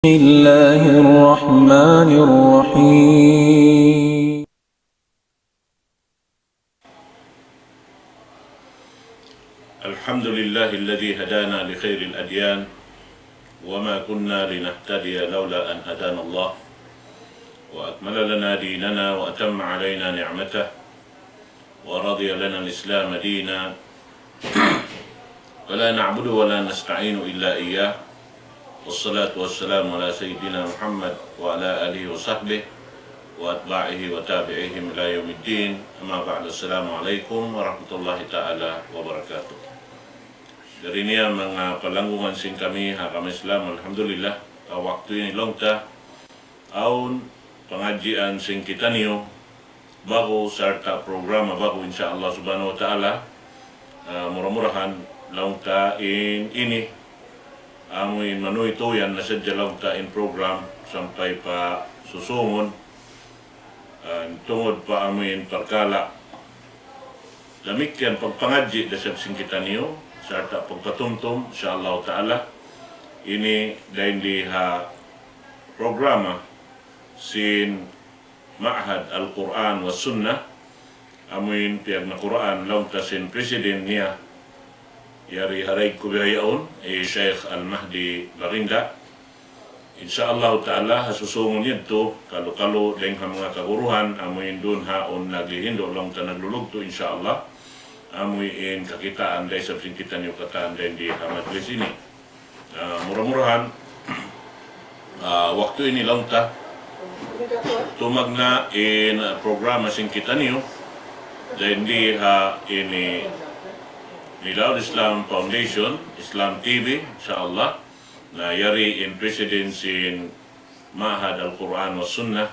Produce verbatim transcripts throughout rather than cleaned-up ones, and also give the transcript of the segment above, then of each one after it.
الله الرحمن الرحيم. الحمد لله الذي هدانا لخير الأديان وما كنا لنهتدي لولا أن هدانا الله وأكمل لنا ديننا وأتم علينا نعمته ورضي لنا الإسلام دينا ولا نعبد ولا نستعين إلا إياه والصلاة والسلام على سيدنا محمد وعلى آله وصحبه وأتباعه وتابعيهم إلى يوم الدين. أما بعد، السلام عليكم ورحمة الله تعالى وبركاته. Dayn ha manga palanggungan sin kami ha agama Islam, alhamdulillah, ha waktu ini laung ta awn pangadjian sin kitaniyu ba'gu sarta' programa ba'gu, insya Allah subhanahu wa ta'ala. Ah, mura-murahan laung ta in ini amuin manuytuyan na sadja laung ta in program sampay pa susungun, ah, tungud pa amuin parkala' damikkiyan pagpangadji' da isab sin kitaniyu sarta' pagpatumtum, insya Allah ta'ala. Ini dayn di ha programa sin Ma'had Al-Qur'an was Sunnah, amuin piyagna-Qur'an laung ta sin president niya, yari ha daig ku bihaun, hi Sheikh Al-Mahdi Baginda. Insya Allah ta'ala, ha susungun yadtu, kalu-kalu dayn ha manga kaguruhan, amuin duun haun naghihindu' laung ta naglulugtu', insya Allah. Amuin kakitaan da isab sin kitaniyu katan dayn di ha majlis ini. Ah, mura-murahan, ah, waktu ini laung ta tumagna' in, ah, programa sin kitaniyu dayn di ha ini Nidaul Islam Foundation, Islam T V, insya Allah. Na yari in president sin Ma'had Al-Qur'an was Sunnah.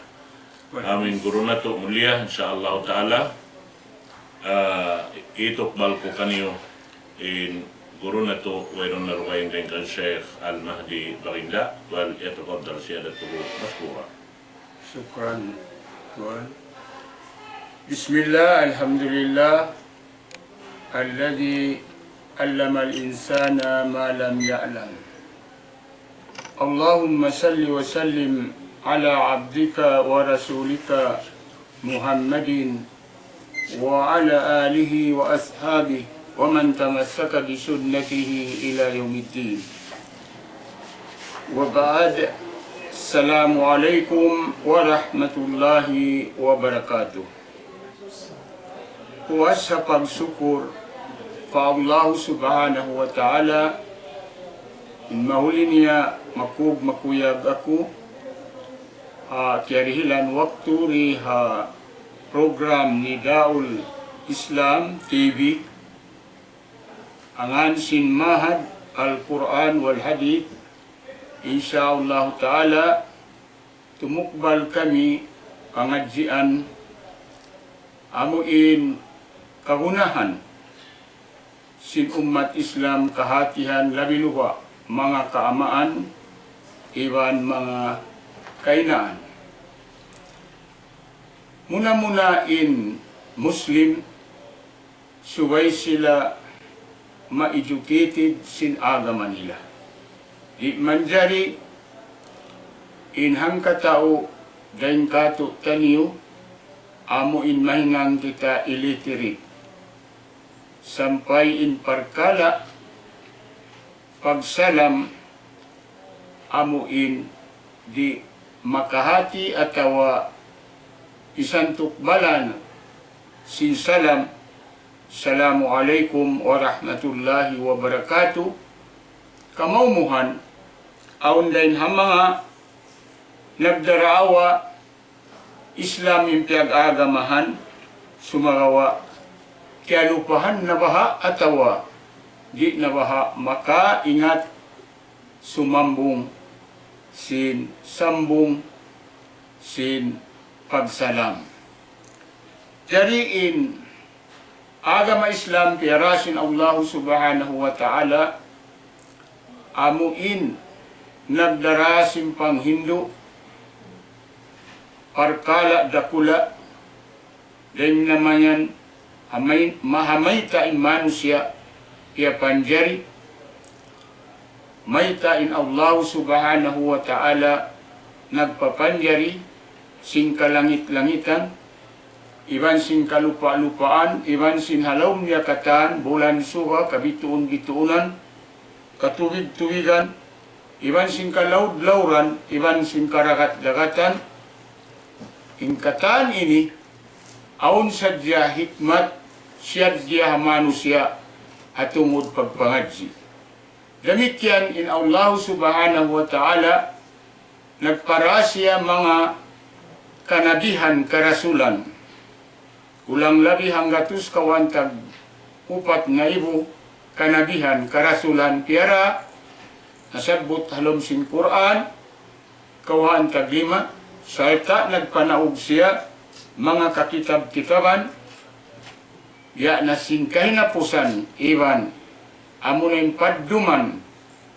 Amuin guru natu' mulia, insya Allah ta'ala. Ah, itukbal ku kaniyu in guru natu', wayruun na dugaing dayn kan Sheikh Al-Mahdi Baginda, وليتفضل سيادته مشكورا. شكرا, Tuan. بسم الله، الحمد لله، الذي علم الإنسان ما لم يعلم. اللهم صل وسلم على عبدك ورسولك محمد وعلى آله وأصحابه ومن تمسك بسنته إلى يوم الدين. وبعد، السلام عليكم ورحمة الله وبركاته. Puas ha pagsukul pa Allahu Subhanahu wa Ta'ala, in mahuli niya makug makuyag aku ha kiyarihilan waktu di ha program Nidaul Islam T V, angan sin Ma'had Al-Qur'an wal Hadith. Insya Allah Ta'ala, tumukbal kami pangadjian amu in kagunahan sin ummat Islam kahatihan, labi luba' manga kaamaan iban manga kainaan. Muna-muna in Muslim, subay sila ma-educated sin agama nila. Di' manjari in hangkatau dayn kātu'niyu amu in mahinang kita illiterate. Sampay in parkala' pagsalam amu in di' makahati atawa isantuk balan sin salam, "Assalamu alaykum warahmatullahi wabarakatuh." Kamaumuhan, awn dayn ha manga nagdaraawa Islam in piyag-agamahan, sumagawa' kiyalupahan na baha' atawa di' na baha' makaingat sumambung sin sambung sin pagsalam. Jari in agama Islam piyara sin Allahu Subhanahu wa Ta'ala, amu in nagdara sin panghindu' parkala' dakula' dayn ha manga hamay-, mahamayta' in manusiya' piyapanjari mayta' in Allahu Subhanahu wa Ta'ala nagpapanjari sin kalangit-langitan, iban sin kalupa'-lupaan, iban sin ha lawm niya katan, bulan suga, kabituun-bituunan, katubig-tubigan, iban sin kalaud-lauran, iban sin karagat-dagatan, in katan ini, awn sadja hikmat, siyadja ha manusiya', ha tungud pagpangadji'. Damikkiyan in Allahu Subhanahu wa Ta'ala nagpara siya manga kanabihan karasulan. Kulang labi hanggatus kawhaan tag upat ngaibu kanabihan karasulan piyara nasabbut ha lawm sin Qur'an, kawhaan tag lima, sarta' nagpanaug siya manga kakitab-kitaban, biya' na sin kahinapusan iban amuna in padduman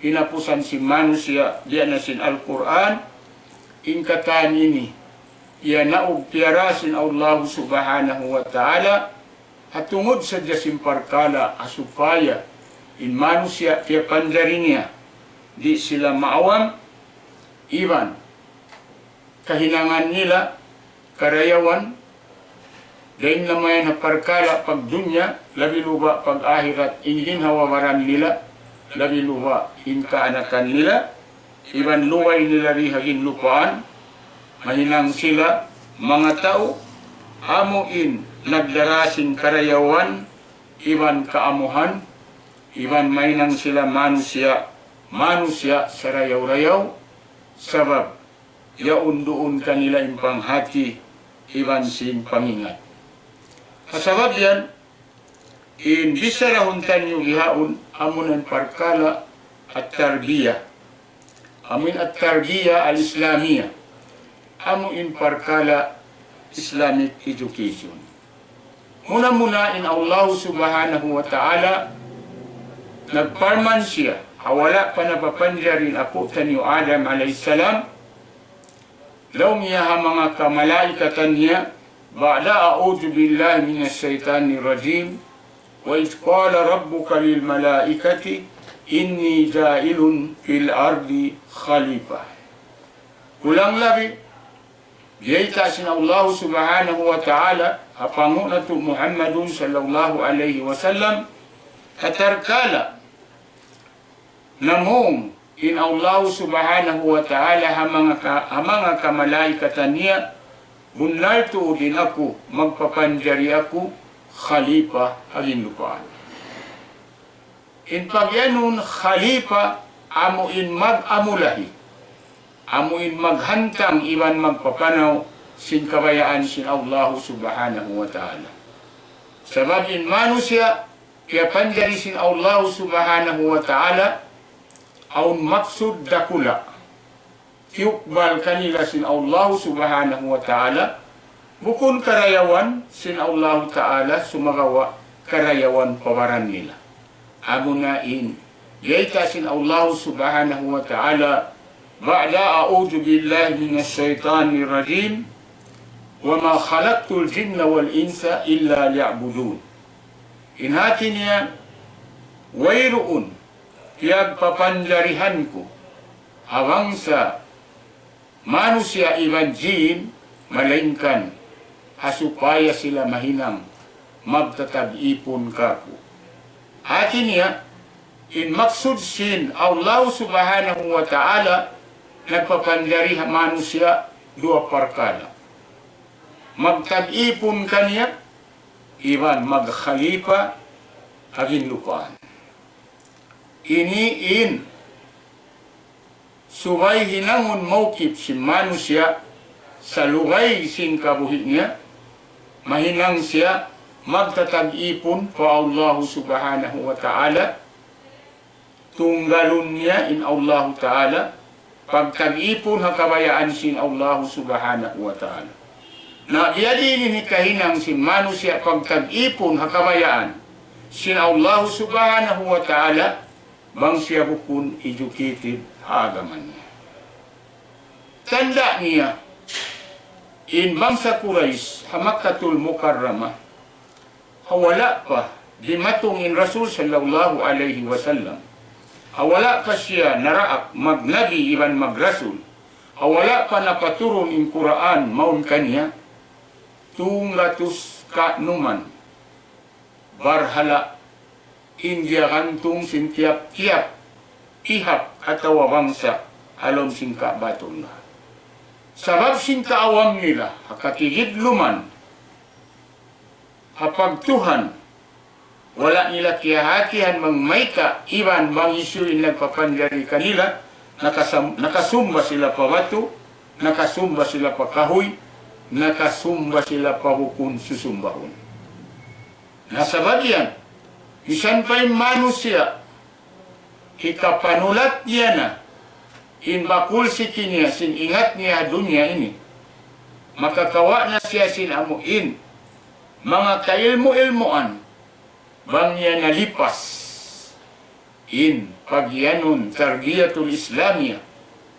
hinapusan sin manusiya', biya' na sin Al-Qur'an, in katan ini, piyanaug piyara sin Allahu Subhanahu wa Ta'ala, ha tungud sadja sin parkala' ha supaya in manusiya' piyapanjari niya, di' sila maawam, iban kahinangan nila karayawan, dayn na mayan ha parkala' pagdunya, labi luba' pag-ahirat, in ginhawa-baran nila, labi luba' in kaanakan nila, iban luway nila di ha ginlupaan, mahinang sila manga tau, amu in nagdara sin karayawan, iban kaamuhan, iban mahinang sila manusiya', manusiya' sarayaw-rayaw, sabab yaun duun kanila in panghati iban sin pangingat. Ha sabab yan, in bicharahun taniyu bihaun amuna in parkala' at-tarbiyah. Amu in at-tarbiyah al-Islamiyah. Amu in parkala' Islamic education. Muna-muna in Allahu Subhanahu wa Ta'ala nagparman siya, ha wala' pa napapanjari in apu' taniyu Adam alayhi salam, laung niya ha manga kamalaikatan niya, بعد أعوذ بالله من الشيطان الرجيم، وإذ قال ربك للملائكة إني جاعل في الأرض خليفة. Kulang labi, biyayta' sin Allahu Subhanahu wa Ta'ala, ha panghu' natu' Muhammadun sallallahu alayhi wasallam, ha tarkala', namung in Allahu Subhanahu wa Ta'ala ha manga ka-, ha manga kamalaikatan niya, bunnal tuud in aku, magpapanjari aku, khalifa ha ginlupaan. In pagiyanun khalifa, amu in mag-amulahi, amu in maghantang iban magpapanaw sin kabayaan sin Allahu Subhanahu wa Ta'ala. Sabab in manusiya', piyapanjari sin Allahu Subhanahu wa Ta'ala, awn maksud dakula'. Tiyukbal kanila sin Allahu Subhanahu wa Ta'ala, bukun karayawan sin Allahu Ta'ala, sumagawa' karayawan pa baran nila. Amuna in, biyayta' sin Allahu Subhanahu wa Ta'ala, بعد أعوذ بالله من الشيطان الرجيم، وما خلقت الجن والإنس إلا ليعبدون. In hati niya, wayruun piyagpapanjarihan ku ha bangsa manusiya' iban jin, malaingkan ha supaya sila mahinang magtatag-ipun kāku'. Hati niya, in maksud sin Allahu Subhanahu wa Ta'ala nagpapanjari ha manusiya' duwa parkala'. Magtag-ipun kaniya, iban magkhalifa ha ginlupaan. Ini in subay hinangun mawkip sin manusiya' salugay sin kabuhi' niya, mahinang siya magtatag-ipun pa Allahu Subhanahu wa Ta'ala, tunggalun niya in Allahu Ta'ala, pagtag-ipun ha kabayaan sin Allahu Subhanahu wa Ta'ala. Na biya' diin in hikahinang sin manusiya' pagtag-ipun ha kabayaan sin Allahu Subhanahu wa Ta'ala, bang siya bukun educated ha agama niya. Tanda' niya, in bangsa Quraysh ha Makkatul Mukarramah, ha wala' pa dimatung in Rasul sallallahu alayhi wasallam, ha wala' pa siya naraak magnabi iban magrasul, ha wala' pa napaturun in Qur'an mawn kaniya, tunggatus kanuman barhala' in giyagantung sin tiyap-tiyap pihak atawa bangsa ha lawm sin Ka'batullah. Sabab sin kaawam nila ha katigidluman ha pagtuhan, wala' nila kiyahatihan bang mayta' iban bang hisiyu in nagpapanjari kanila, nakasam-, nakasumba sila pa batu, nakasumba sila pa kahuy, nakasumba sila pa bukun susumbahun. Na sabab yan, misan pa in manusiya', hikapanulat niya na in bakul siki niya sin ingat niya ha dunya ini, makakawa' na siya sin amu in manga kailmu-ilmuan, bang niya nalipas in pagiyanun tarbiyatul Islamiyah,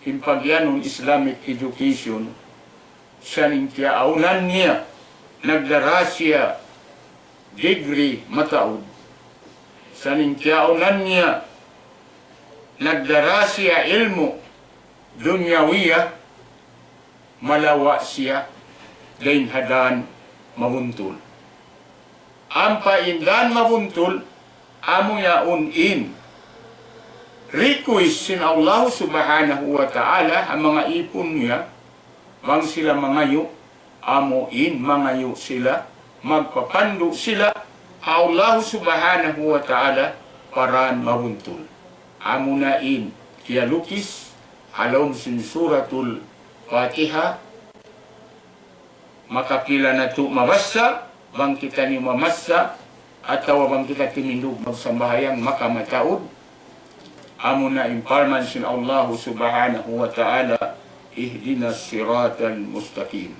in pagiyanun Islamic education, sa' in kiyaawnan niya nagdara siya degree mataud, sa' in kiyaawnan niya nagdara siya ilmu' dunyawiyah, malawa' siya dayn ha dan mabuntul. Ampa in dan mabuntul, amu yaun in request sin Allah Subhanahu wa Ta'ala ha manga ipun niya, bang sila mangayu', amu in mangayu' sila, magpapandu' sila ha Allah Subhanahu wa Ta'ala pa dan mabuntul. Amu na in kiyalukis ha lawm sin Suratul Fatiha. Makapila natu' mabassa, bang kitaniyu mamassa, atawa bang kita timindug magsambahayang, maka mataud. Amu na in parman sin Allah Subhanahu wa Ta'ala, اهدنا الصراط المستقيم.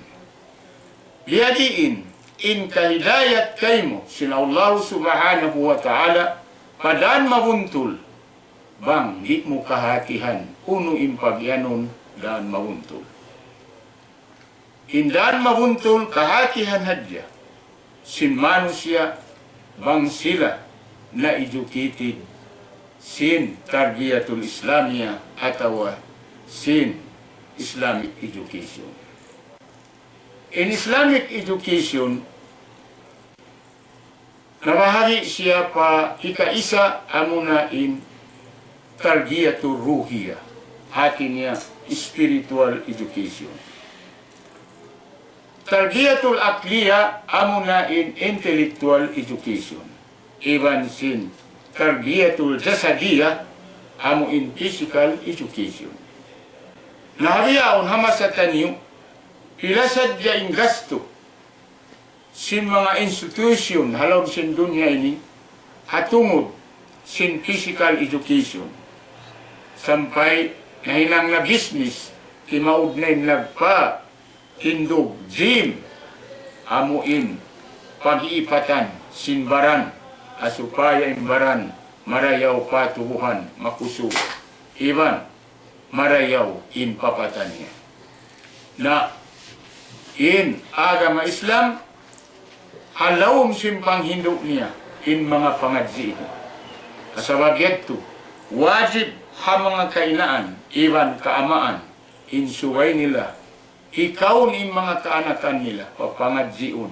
Biyadiin in kahidayat kaymu sin Allah Subhanahu wa Ta'ala pa dan mabuntul, bang di' mu kahatihan unu in pagiyanun dan mabuntul. In dan mabuntul kahatihan hadja sin manusiya' bang sila na-educated sin tarbiyatul Islamiyah atawa sin Islamic education. In Islamic education, nabahagi' siya pa hikaisa, amuna in tarbiyatul ruhiyah, hati niya spiritual education. Tarbiyatul aqliyah, amuna in intellectual education. Iban sin tarbiyatul jasadiyah, amu in physical education. Na ha bihaun ha masa taniyu, pila sadja in gastu sin manga institution ha lawm sin dunya ini, ha tungud sin physical education. Sampay nahinang na business, timaud na in nagpatindug gym, amu in pag-iipatan sin baran, ha supaya in baran marayaw pa tubuhan, makusug. Iban marayaw in papatan niya. Na in agama Islam, ha lawm sin panghindu' niya in manga pangadji' ini. Sabab yadtu, wajib ha manga kainaan iban kaamaan in subay nila hikaun in manga kaanakan nila, papangadjiun,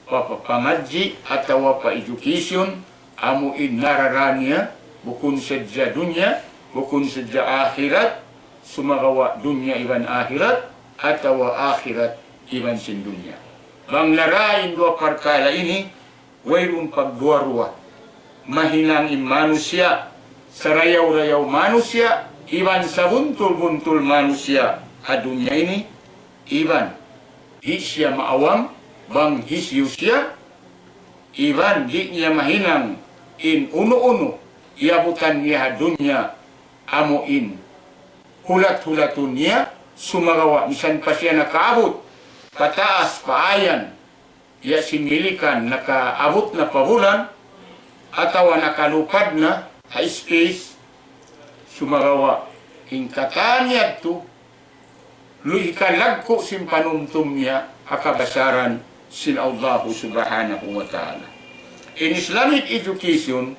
papapangadji' atawa pa education, amu in narara niya, bukun sadja dunya, bukun sadja akhirat, sumagawa' dunya iban akhirat, atawa akhirat iban sin dunya. Bang nara in duwa parkala' ini, wayruun pagduwa-ruwa. Mahinang in manusiya', sarayaw-rayaw manusiya', iban sabuntul-buntul manusiya' ha dunya ini, iban di' siya maawam bang hisiyu siya, iban di' niya mahinang in unu-unu iyabutan niya ha dunya, amu in hulat-hulatun niya, sumagawa' misan pa siya nakaabut pataas pa ayan, ya sin milikan nakaabut na pa bulan, atawa nakalupad na ha space, sumagawa' in katan yadtu, luy hikalagku' sin panumtum niya ha kabasaran sin Allahu Subhanahu wa Ta'ala. In Islamic education,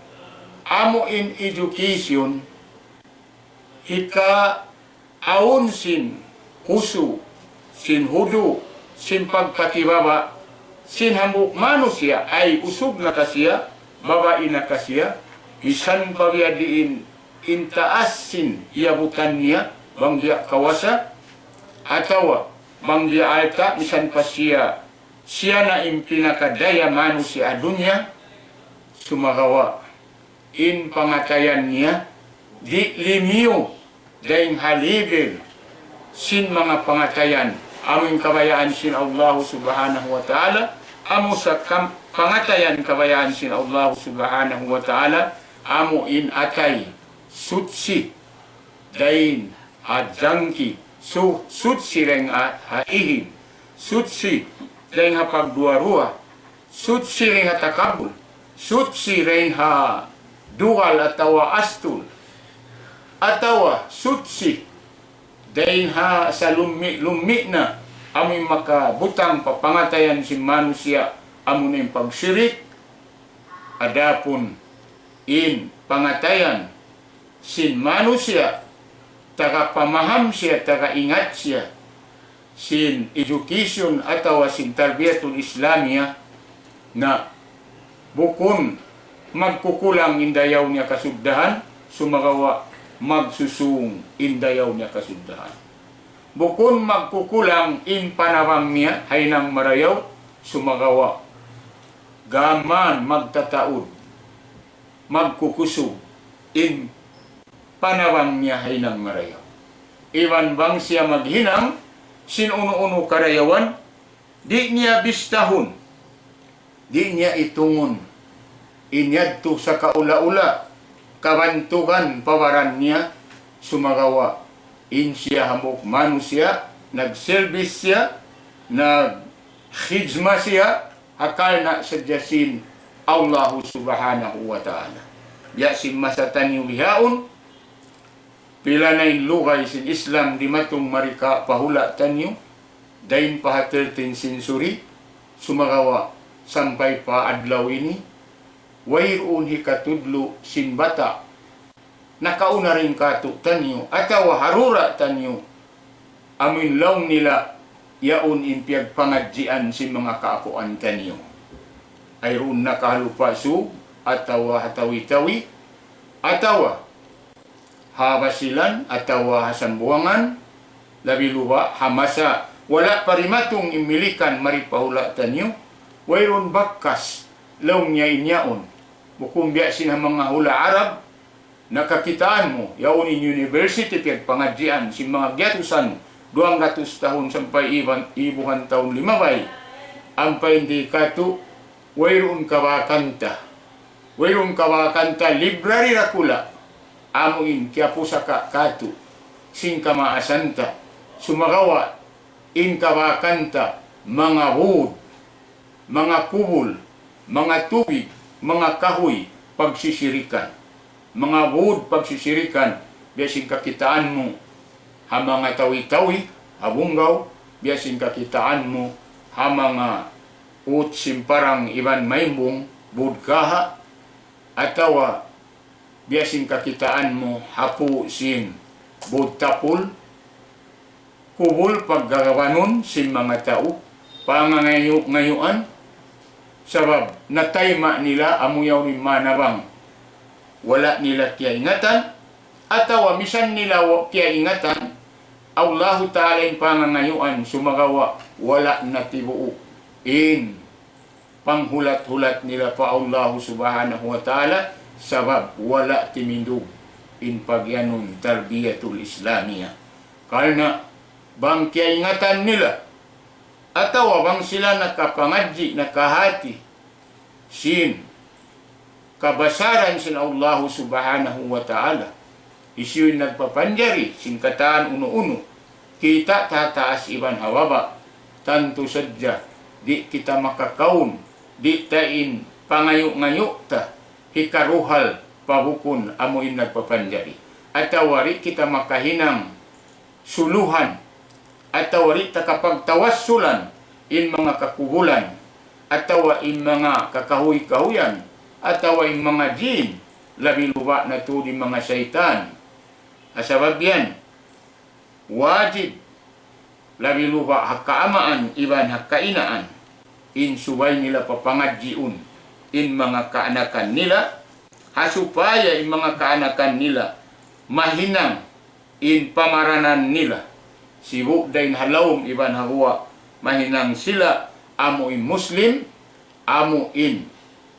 amu in education hikaawn sin husu', sin hudu', sin pagpatibaba', sin hambuuk manusiya', ay usug na ka siya, babai na ka siya, misan pa biya' diin in taas sin iyabutan niya, bang biya' kawasa, atawa bang biya' alta', misan pa siya, siya na in pinakadaya manusiya' ha dunya, sumagawa' in pangatayan niya, di' limiyu dayn ha level sin manga pangatayan, amu in kabayaan sin Allah Subhanahu wa Ta'ala, amu sa kam-, pangatayan kabayaan sin Allah Subhanahu wa Ta'ala, amu in atay suchi dayn ha jangki, su-, suchi dayn ha, ha ihib, suchi dayn ha pagduwa-ruwa, suchi dayn ha takabul, suchi dayn ha dugal atawa astul, atawa suchi dayn ha salummi'-lummi' na amu in makabutang pa pangatayan sin manusiya', amu na in pagsirik. Adapun in pangatayan sin manusiya', taga pamaham siya, taga ingat siya, sin education atawa sin tarbiyatul Islamiyah, na bukun magkukulang in dayaw niya kasuddahan, sumagawa' magsusung in dayaw niya kasuddahan. Bukun magkukulang in panabang niya ha hinang marayaw, sumagawa' gām magtataud, magkukusug in panabang niya ha hinang marayaw. Iban bang siya maghinang sin unu-unu karayawan, di' niya bistahun, di' niya itungun in yadtu sakaula-ula kabantugan pa baran niya, sumagawa' in siya hambuuk manusiya', nagservis siya, nagkhidma siya, ha karna' sadja sin Allahu Subhanahu wa Ta'ala. Biya' sin masa taniyu bihaun, pila na in lugay sin Islam dimatung mari ka pa hula' taniyu, dayn pa ha thirteenth century, sumagawa' sampay pa adlaw ini, wayruun hikatudlu' sin bata' nakauna dayn kātu'niyu, atawa ha rura' taniyu, amu in laung nila, yaun in piyagpangadjian sin manga kaapuan taniyu. Wayruun na kahalupa' Sug, atawa ha Tawi-Tawi, atawa ha Basilan, atawa ha Sambuwangan, labi luba' ha masa wala' pa dimatung in Milikan mari pa hula' taniyu, wayruun bakas laung niya in yaun. Bukun biya' sin ha manga hula' Arab, na kakitaan mu, yaun in university piyagpangadjian sin manga giyatusan duwang gatus tahun sampay iban, ibuhan tahun limabay. Ampa in di katu', wayruun kabakan ta. Wayruun kabakan ta library dakula'. Amu in kiyapusaka' katu' sin kamaasan ta. Sumagawa' in kabakan ta manga bud, manga kubul, manga tubig, manga kahuy, pagsisirikan. Manga bud pagsisirikan, biya' sin kakitaan mu ha manga Tawi-Tawi, ha Bunggaw, biya' sin kakitaan mu ha manga ut sin Parang iban Maimbung, bud kaha, atawa biya' sin kakitaan mu ha pū' sin bud tapul, kubul paggagawanun sin manga tau, pangangayu'-ngayuan, sabab natayma' nila amu yaun in manabang. Wala' nila kiyaingatan, atawa misan nila wa-, kiyaingatan, Allahu Ta'ala in pangangayuan, sumagawa' wala' natibu' in panghulat-hulat nila pa Allahu Subhanahu wa Ta'ala, sabab wala' timindug in pagiyanun tarbiyatul Islamiyah. Karna' bang kiyaingatan nila, atawa bang sila nakapangadji', nakahati sin kabasaran sin Allahu Subhanahu wa Ta'ala, hisiyu in nagpapanjari sin katan unu-unu, kita' ha taas iban ha baba', tantu sadja di' kita makakaun, di' ta in pangayu'-ngayu' ta hikaruhal pa bukun amu in nagpapanjari. Atawa di' kita makahinang suluhan, atawa di' ta kapagtawassulan in manga kakubulan, atawa in manga kakahuy-kahuyan, atawa in manga jin, labi luba' na tuud in manga saytan. Ha sabab yan, wajib, labi luba ha kaamaan iban ha kainaan, in subay nila papangadjiun in manga kaanakan nila, ha supaya in manga kaanakan nila mahinang in pamaranan nila, sibu' dayn ha lawm iban ha guwa', mahinang sila amu in Muslim, amu in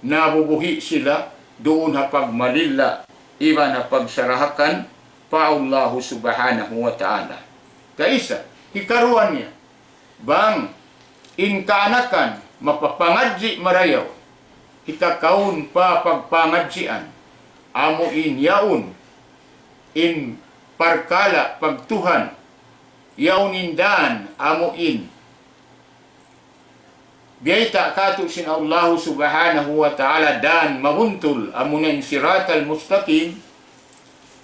nabubuhi' sila duun ha pagmalilla' iban ha pagsarahakan pa Allahu Subhanahu wa Ta'ala. Kaisa, hikaruwa niya, bang in kaanakan mapapangadji' marayaw, hikakaun pa pagpangadjian, amu in yaun in parkala' pagtuhan, yaun in dan amu in biyayta' kātu' sin Allahu Subhanahu wa Ta'ala dan mabuntul, amuna in siratal mustaqim,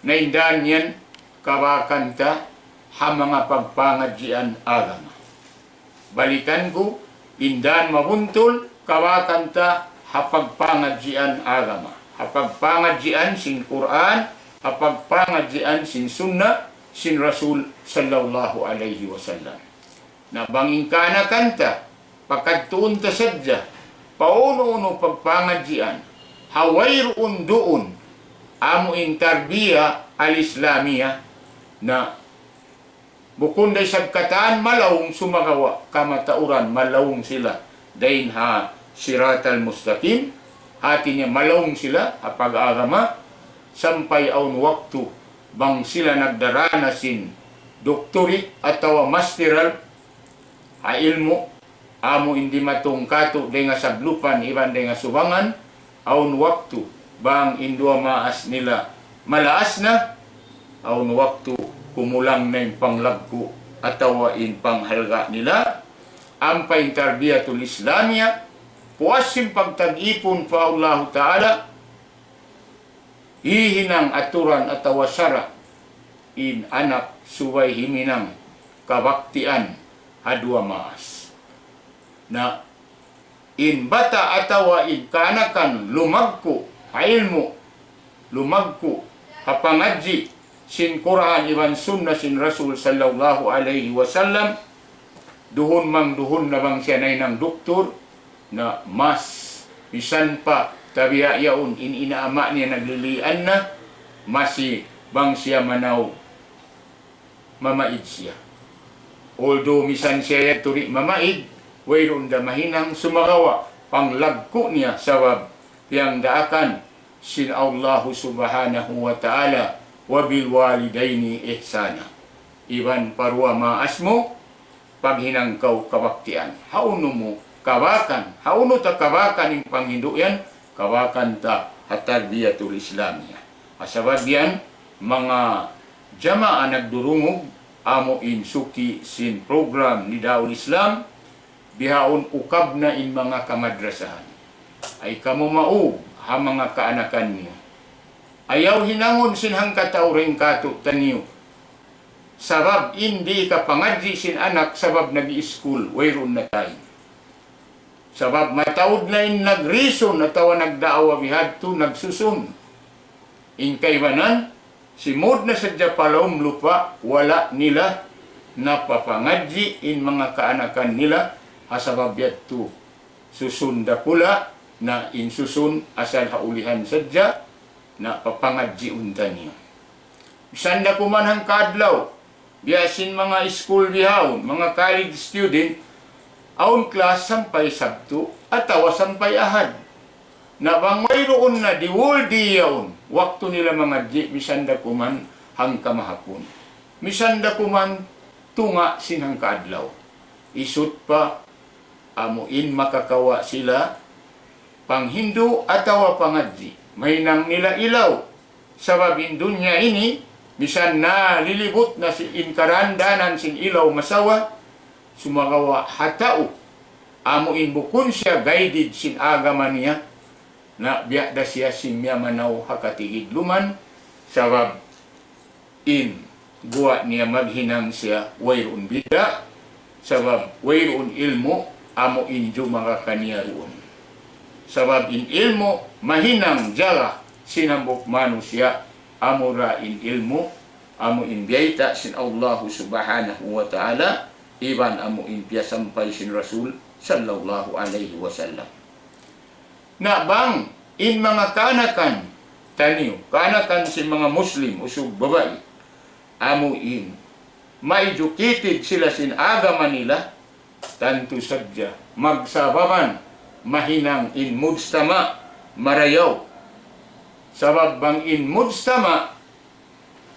na in dan yan kabakan ta ha manga pagpangadjian agama. Balikan ku, in dan mabuntul kabakan ta ha pagpangadjian agama, ha pagpangadjian sin Qur'an, ha pagpangadjian sin sunnah sin Rasul sallallahu alayhi wasallam. Na bang in kaanakan ta, pakadtuun ta sadja pa unu-unu pagpangadjian, ha wayruun duun amu in tarbiya al-Islamiya, na bukun da isab katan malaung, sumagawa' kamatauran malaung sila dayn ha siratal mustaqim, hati niya malaung sila ha pag-agama, sampay awn waktu bang sila nagdarā na sin doctorate atawa masteral ha ilmu', amu in dimatung kātu' dayn ha sablupan iban dayn ha subangan, awn waktu bang in duwa maas nila malaas na, awn waktu kumulang na in panglaggu' atawa in panghalga' nila, ampa in tarbiyatul Islamiya, puas sin pagtag-ipun pa Allahu Ta'ala, hihinang aturan atawa sara' in anak subay himinang kabaktian ha duwa maas. Na in bata' atawa in kaanakan lumagku' ha ilmu', lumagku' ha pangadji' sin Qur'an iban sunnah sin Rasul sallallahu alayhi wasallam, duhun mang duhun na bang siya nahinang doktor, na mas, misan pa tabiya' yaun in ina' ama' niya naglilian na, masi bang siya manaw mamaid siya. Although misan siya yadtu di' mamaid, wayruun da mahinang, sumagawa' panglagku' niya sabab piyangdaakan sin Allahu Subhanahu wa Ta'ala, وبالوالدين إحسانا. Iban pa duwa maas mu, paghinang kaw kabaktian. Hawnu mu kabakan, hawnu ta kabakan in panghindu' yan, kabakan ta ha tarbiyatul Islamiya. Ha sabab yan, manga jamaa nagdurungug, amu in suki sin program Nidaul Islam, bihaun ukab na in manga kamadrasahan. Ay kamu maug ha manga kaanakan niyu. Ayaw hinangun sin hangkatau dayn kātu'niyu. Sabab in di' kapangadji' sin anak sabab nag-iskul, wayruun na time. Sabab mataud na in nag-reason atawa nagdaawa bihadtu, nagsusun. In kaibanan, simud na sadja pa lawm lupa', wala' nila napapangadji' in manga kaanakan nila, ha sabab yadtu susun dakula', na in susun asal ha ulihan sadja, na papangadjiun taniyu. Misan da kuman hangkaadlaw, biya' sin manga iskul bihaun, manga college student, awn class sampay Sabtu atawa sampay Ahad. Na bang wayruun na, di' whole day yaun waktu nila mangadji', misan da kuman hangkamahapun, misan da kuman tunga' sin hangkaadlaw. Isut pa, amu in makakawa' sila panghindu' atawa pangadji', mahinang nila ilaw. Sabab in dunya ini, misan na lilibut na sin in karandanan sin ilaw masawa, sumagawa' ha tau, amu in bukun siya guided sin agama niya, na biya' da siya sin miyamanaw ha katigidluman, sabab in guwa' niya maghinang siya wayruun bidda', sabab wayruun ilmu', amu in jumaga kaniya duun. Sabab in ilmu' mahinang jaga sin hambuuk manusiya', amura in ilmu' amu in biyayta' sin Allahu Subhanahu wa Ta'ala, iban amu in piyasampay sin Rasul sallallahu alayhi wasallam. Na bang in manga kaanakan taniyu, kaanakan sin manga Muslim usug babai, amu in ma-educated sila sin agama nila, tantu sadja magsababan mahinang in mujtama' marayaw. Sabab bang in mujtama'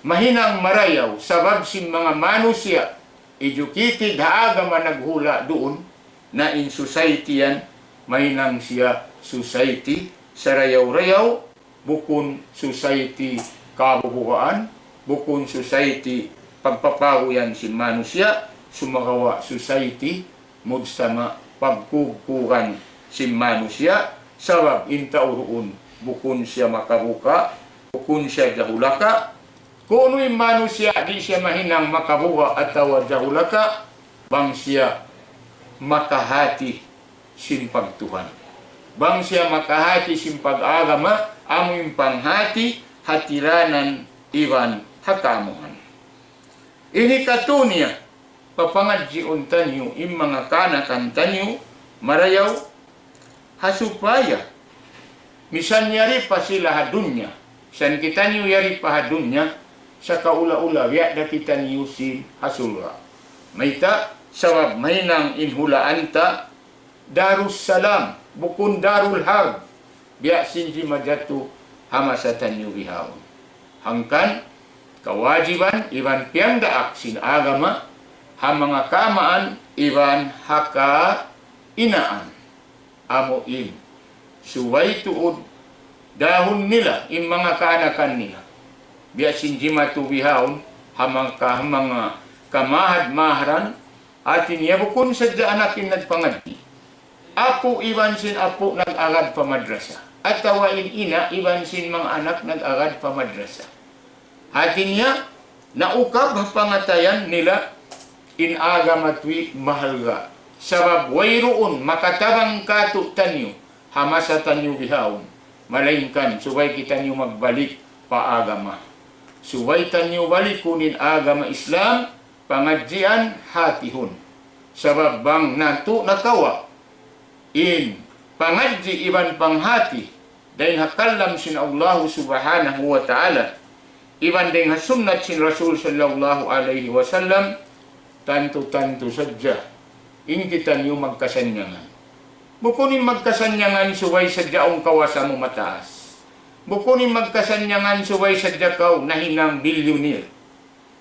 mahinang marayaw, sabab sin manga manusiya' educated ha agama naghula' duun, na in society yan mahinang siya society sarayaw-rayaw, bukun society kabubugaan, bukun society pagpapaguyan sin manusiya', sumagawa' society, mujtama', pagkugkugan sin manusiya', sabab in tau duun bukun siya makabuga', bukun siya jahulaka'. Kunu' in manusiya' di' siya mahinang makabuga' atawa jahulaka', bang siya makahati sin pagtuhan. Bang siya makahati sin pag-agama, amu in panghati ha tiranan iban ha kaamuhan. Ini katu' niya, papangadjiun taniyu, in manga kaanakan taniyu, marayaw, ha supaya, misan yari pa sila ha dunya, misan kitaniyu yari pa ha dunya, sa' kaula-ula, biya' da kitaniyu sin ha surga'. Mayta', sabab mahinang in hulaan ta, Darussalam, bukun Darul Harb, biya' sin jimatu ha masa taniyu bihaun. Hangkan, kawajiban iban piyagdaak sin agama, ha manga kaamaan iban ha kahinaan. Amu in, subay tuud dahun nila, in manga kaanakan nila. Biya' sin jimatu bihaun, ha manga, ha manga kamahad-maharan, hati niya bukun sadja anak in nagpangadji'. Apu' iban sin apu' nag-agad pa madrasa. Atawa in ina' iban sin manga anak nag-agad pa madrasa. Hati niya, naukab ha pangatayan nila in agama tuwi mahalga'. Sabab wayruun makatabang kātu'niyu ha masa taniyu bihaun. Malaingkan subay kitaniyu magbalik pa agama. Subay taniyu balikun in agama Islam, pangadjian, hatihun. Sabab bang natu' nakawa' in pangadji' iban panghati dayn ha kalam sin Allahu Subhanahu wa Ta'ala, iban dayn ha sunnat sin Rasul sallallahu alayhi wasallam, tantu-tantu sadja in kitaniyu magkasannyangan. Bukun in magkasannyangan subay sadja awn kawasa mu mataas. Bukun in magkasannyangan subay sadja kaw nahinang bilyunir.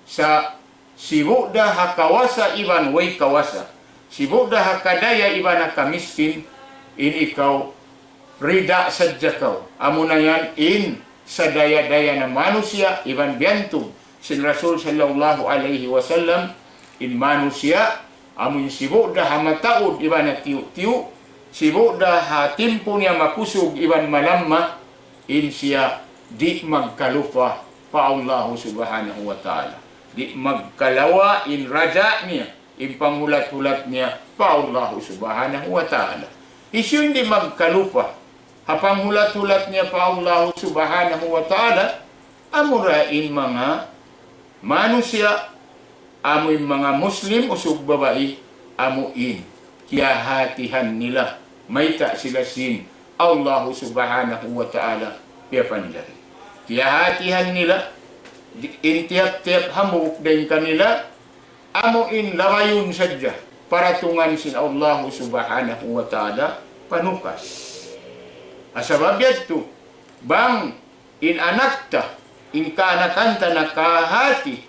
Sa' sibu' da ha kawasa iban way kawasa, sibu' da ha kadaya iban ha kamiskin, in ikaw rida sadja kaw. Amuna yan in sadaya-daya na manusiya' iban biyantug sin Rasul sallallahu alayhi wasallam, in manusiya', amun sibu' da ha mataud iban ha tiyu'-tiyu', sibu' da ha timpu niya makusug iban malamma, in siya di' magkalupa pa Allahu Subhanahu wa Ta'ala. Di' magkalawa' in raja' niya, in panghulat-hulat niya pa Allahu Subhanahu wa Ta'ala. Hisiyu in di' magkalupa ha panghulat-hulat niya pa Allahu Subhanahu wa Ta'ala? Amura in manga manusiya', amu in manga Muslim usug babai, amu in kiyahatihan nila mayta' sila sin Allahu Subhanahu wa Ta'ala piyapanjari. Kiyahatihan nila, di-, in tiyap-tiyap hambuuk dayn kanila, amu in labayun sadja paratungan sin Allahu Subhanahu wa Ta'ala panukas. Ha sabab yadtu, bang in anak ta, in kaanakan ta nakahati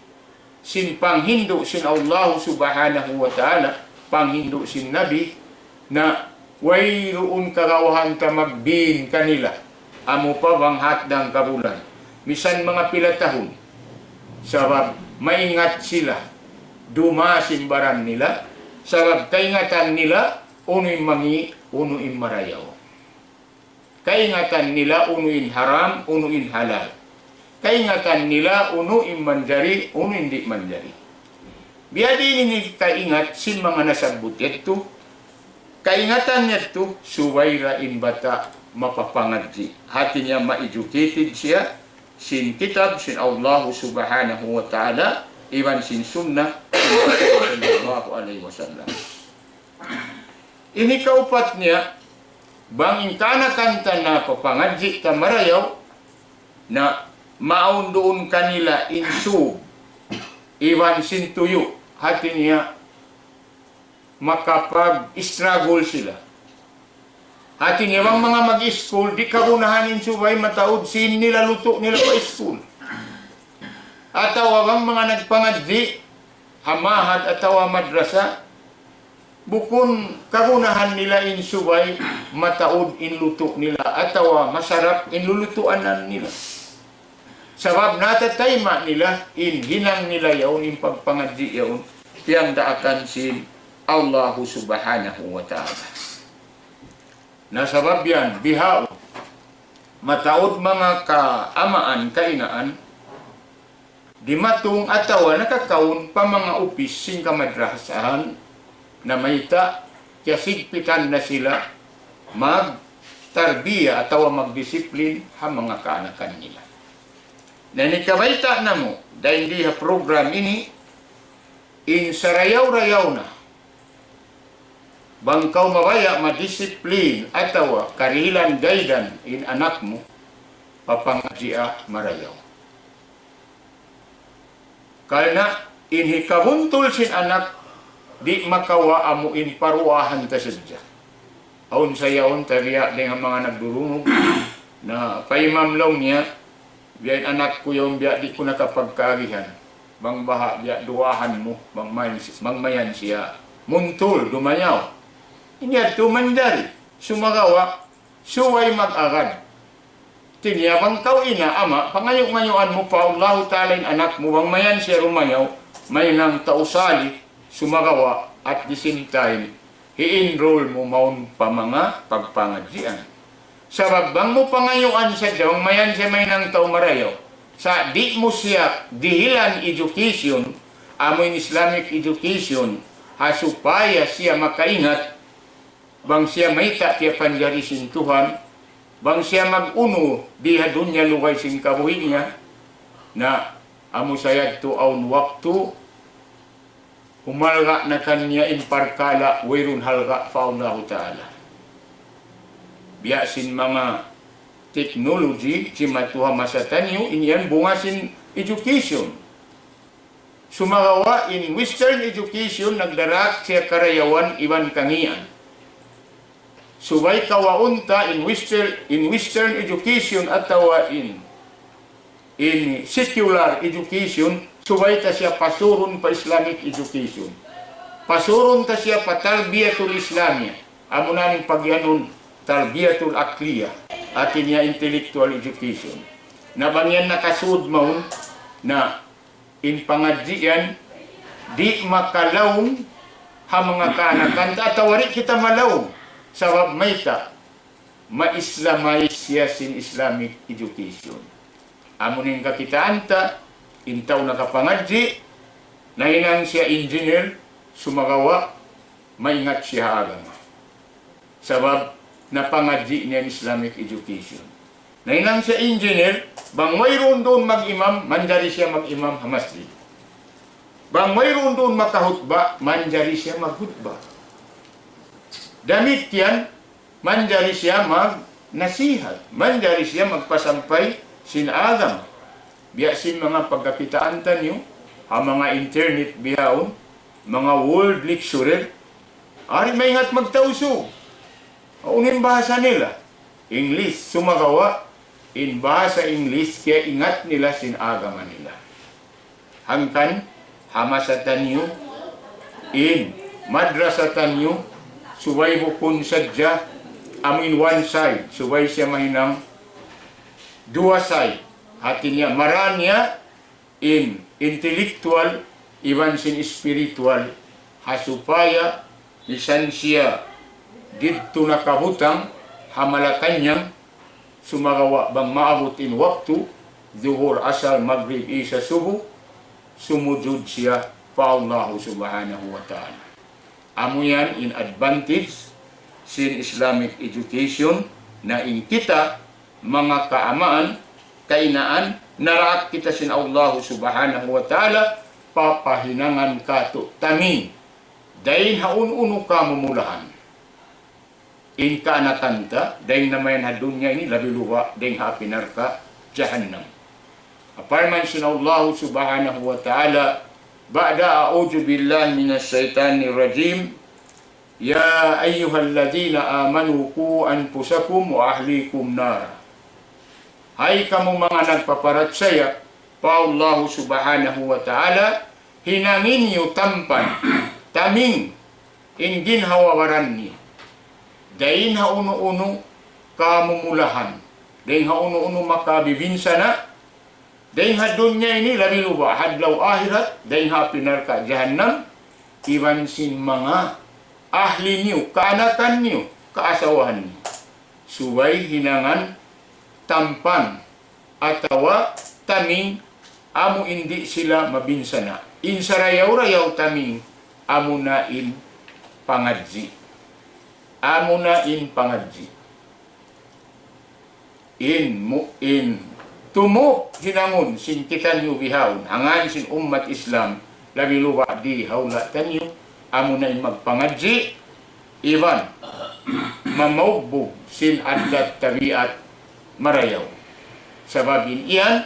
sin panghindu' sin Allahu Subhanahu wa Ta'ala, panghindu' sin Nabi, na wayruun kagawahan ta magbin kanila, amu pa bang hatdang kabulan, misan manga pila tahun. Sabab maingat sila, duma sin baran nila, sabab kaingatan nila, unu in mangi', unu in marayaw. Kaingatan nila unu in haram, unu in halal. Kaingatan nila unu in manjari, unu in di' manjari. Biyadiin ini kaingat sin manga nasabbut yadtu. Kaingatan yadtu, subay da in bata' mapapangadji'. Hati niya ma-educated siya, sin kitab sin Allah Subhanahu wa Ta'ala, iban sin sunnah sin Rasul sallallahu alayhi wasallam. Ini kaupat niya, bang in kaanakan ta na papangadji' ta marayaw, na maawn duun kanila in sūb, iban sin tuyu', hati niya makapag-struggle sila. Hati niya bang manga mag-school, di' kagunahan in subay mataud sin nila lutu' nila pa school. Atawa bang manga nagpangadji' ha mahad atawa madrasa, bukun kagunahan nila in subay mataud in lutu' nila atawa masarap in lulutuanan nila. Sabab natatayma' nila in hinang nila yaun, in pagpangadji' yaun, piyagdaakan sin Allahu Subhanahu wa Ta'ala. Na sabab yan, bihaun, mataud manga kaamaan, kainaan, dimatung atawa nakakaun pa manga upis sin kamadrasahan, na mayta', kiyasigpitan na sila magtarbiya atawa magdisiplin ha manga kaanakan nila. Na ini kabayta' namu', dayn di ha program ini, in sarayaw-rayaw na, bang kaw mabaya' madisiplin atawa karihilan gaidan in anak mu, papangadji'a marayaw. Karna' in hikabuntul sin anak, di' makawa' amu in paruwahan ta sadja. Awn sa yaun tabiya' dayn ha manga nagdurungug, na pa imam laung niya, biya' in anak ku yaun, biya' di' ku na kapagkaagihan. Bang baha' biya' duwaahan mu, bang mayan, bang mayan siya muntul, dumayaw. Ini yadtu manjari, sumagawa', subay mag-agad. Hati niya bang kaw ina', ama', pangayu'-ngayuan mu pa Allahu Ta'ala in anak mu, bang mayan siya dumayaw, mahinang tau salih, sumagawa', at the same time, hi-enroll mu mawn pa manga pagpangadjian. Sabab bang mu pangayuan sadja bang mayan siya mahinang tau marayaw, sa' di' mu siya dihilan education, amu in Islamic education, ha supaya siya makaingat, bang siya mayta' kiyapanjari sin Tuhan, bang siya mag-unu di ha dunya lugay sin kabuhi' niya, na amu sa yadtu awn waktu, humalga' na kaniya in parkala' wayruun halga' pa Allahu Ta'ala. Biya' sin manga technology, jimatu ha masa taniyu, in yan bunga sin education. Sumagawa' in Western education nagdarak siya karayawan iban kangīan. Subay kawaun ta in Western, in Western education atawa in, in secular education, subay ta siya pasurun pa Islamic education. Pasurun ta siya pa tarbiyatul Islamiyah. Amuna in pagiyanun tarbiyatul aqliyah. Hati niya intellectual education. Na bang yan nakasud mawn, na in pangadji' yan, di' makalaung ha manga kaanakan ta, atawa di' kita malaung. Sabab mayta', ma-Islamize siya sin Islamic education. Amu in kakitaan ta, in tau nakapangadji', nahinang siya engineer, sumagawa', maingat siya ha agama. Sabab napangadji' niya in Islamic education. Nahinang siya engineer, bang wayruun duun mag-imam, manjari siya mag-imam ha masjid. Bang wayruun duun makahutba, manjari siya maghutba. Damikkiyan, manjari siya magnasihat, manjari siya magpasampay sin agama. Biya' sin manga pagkakitaan taniyu, ha manga internet bihaun, manga world lecturer, ari maingat magtausug. Unu in bahasa nila? English. Sumagawa', in bahasa English, kiyaingat nila sin agama nila. Hangkan, ha masa taniyu, in madrasa taniyu, subay bukun sadja, amu in one side, subay siya mahinang duwa side. Hati niya, marā niya in intellectual iban sin spiritual, ha supaya misan siya didtu nakabutang ha Malacañang, sumagawa' bang maabut in waktu, Zuhur, Asar, Magrib, Isa, Subu, sumujud siya pa Allahu Subhanahu wa Ta'ala. Amu yan in advantage sin Islamic education, na in kita manga kaamaan, kainaan, naraak kita sin Allahu Subhanahu wa Ta'ala, papahinangan katu' taming dayn ha unu-unu kamumulahan. In kaanakan ta, dayn na mayan ha dunya ini, labi luba' dayn ha api narka' jahannam. Parman sin Allahu Subhanahu wa Ta'ala, بعد أعوذ بالله من الشيطان الرجيم، يا أيها الذين آمنوا قوا أنفسكم وأهليكم نارا. Hay kamu manga nagpaparachaya pa Allahu Subhanahu wa Ta'ala, hinangi niyu tampan, taming, in ginhawa-baran niyu dayn ha unu-unu kamumulahan, dayn ha unu-unu makabibinsana', dayn ha dunya ini labi luba' ha adlaw akhirat, dayn ha api narka' jahannam, iban sin manga ahli niyu, kaanakan niyu, kaasawahan niyu. Subay hinangan tampan atawa taming amu in di' sila mabinsana'. In sarayaw-rayaw taming amuna in pangadji'. Amuna in pangadji'. In mu-, in tumup hinangun sin kitaniyu bihaun, ha ngan sin ummat Islam, labi luba' di ha hula' taniyu, amuna in magpangadji', iban mamaugbug sin addat tabiat marayaw. Sabab in yan,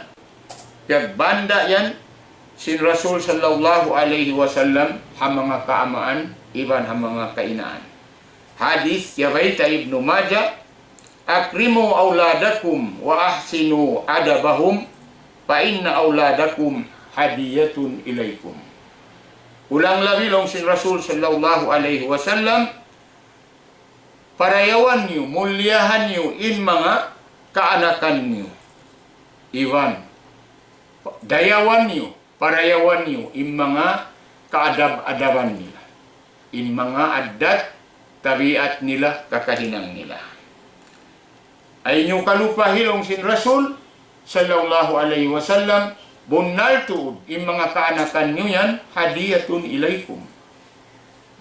piyagbanda' yan sin Rasul sallallahu alayhi wasallam ha manga kaamaan iban ha manga kainaan. Hadith riwayat Ibnu Majah, أكرموا أولادكم وأحسنوا أدبهم فإن أولادكم هدية إليكم. Ulang labi laung sin Rasul sallallahu alayhi wasallam, parayawan niyu, mulliyahan niyu in manga kaanakan niyu. Iban, dayawan niyu, parayawan niyu in manga kaadab-adaban nila. In manga addat, tabiat nila, kakahinang nila. Ayaw niyu kalupahi laung sin Rasul sallallahu alayhi wasallam, bunnal tuud in manga kaanakan niyu yan, هدية إليكم.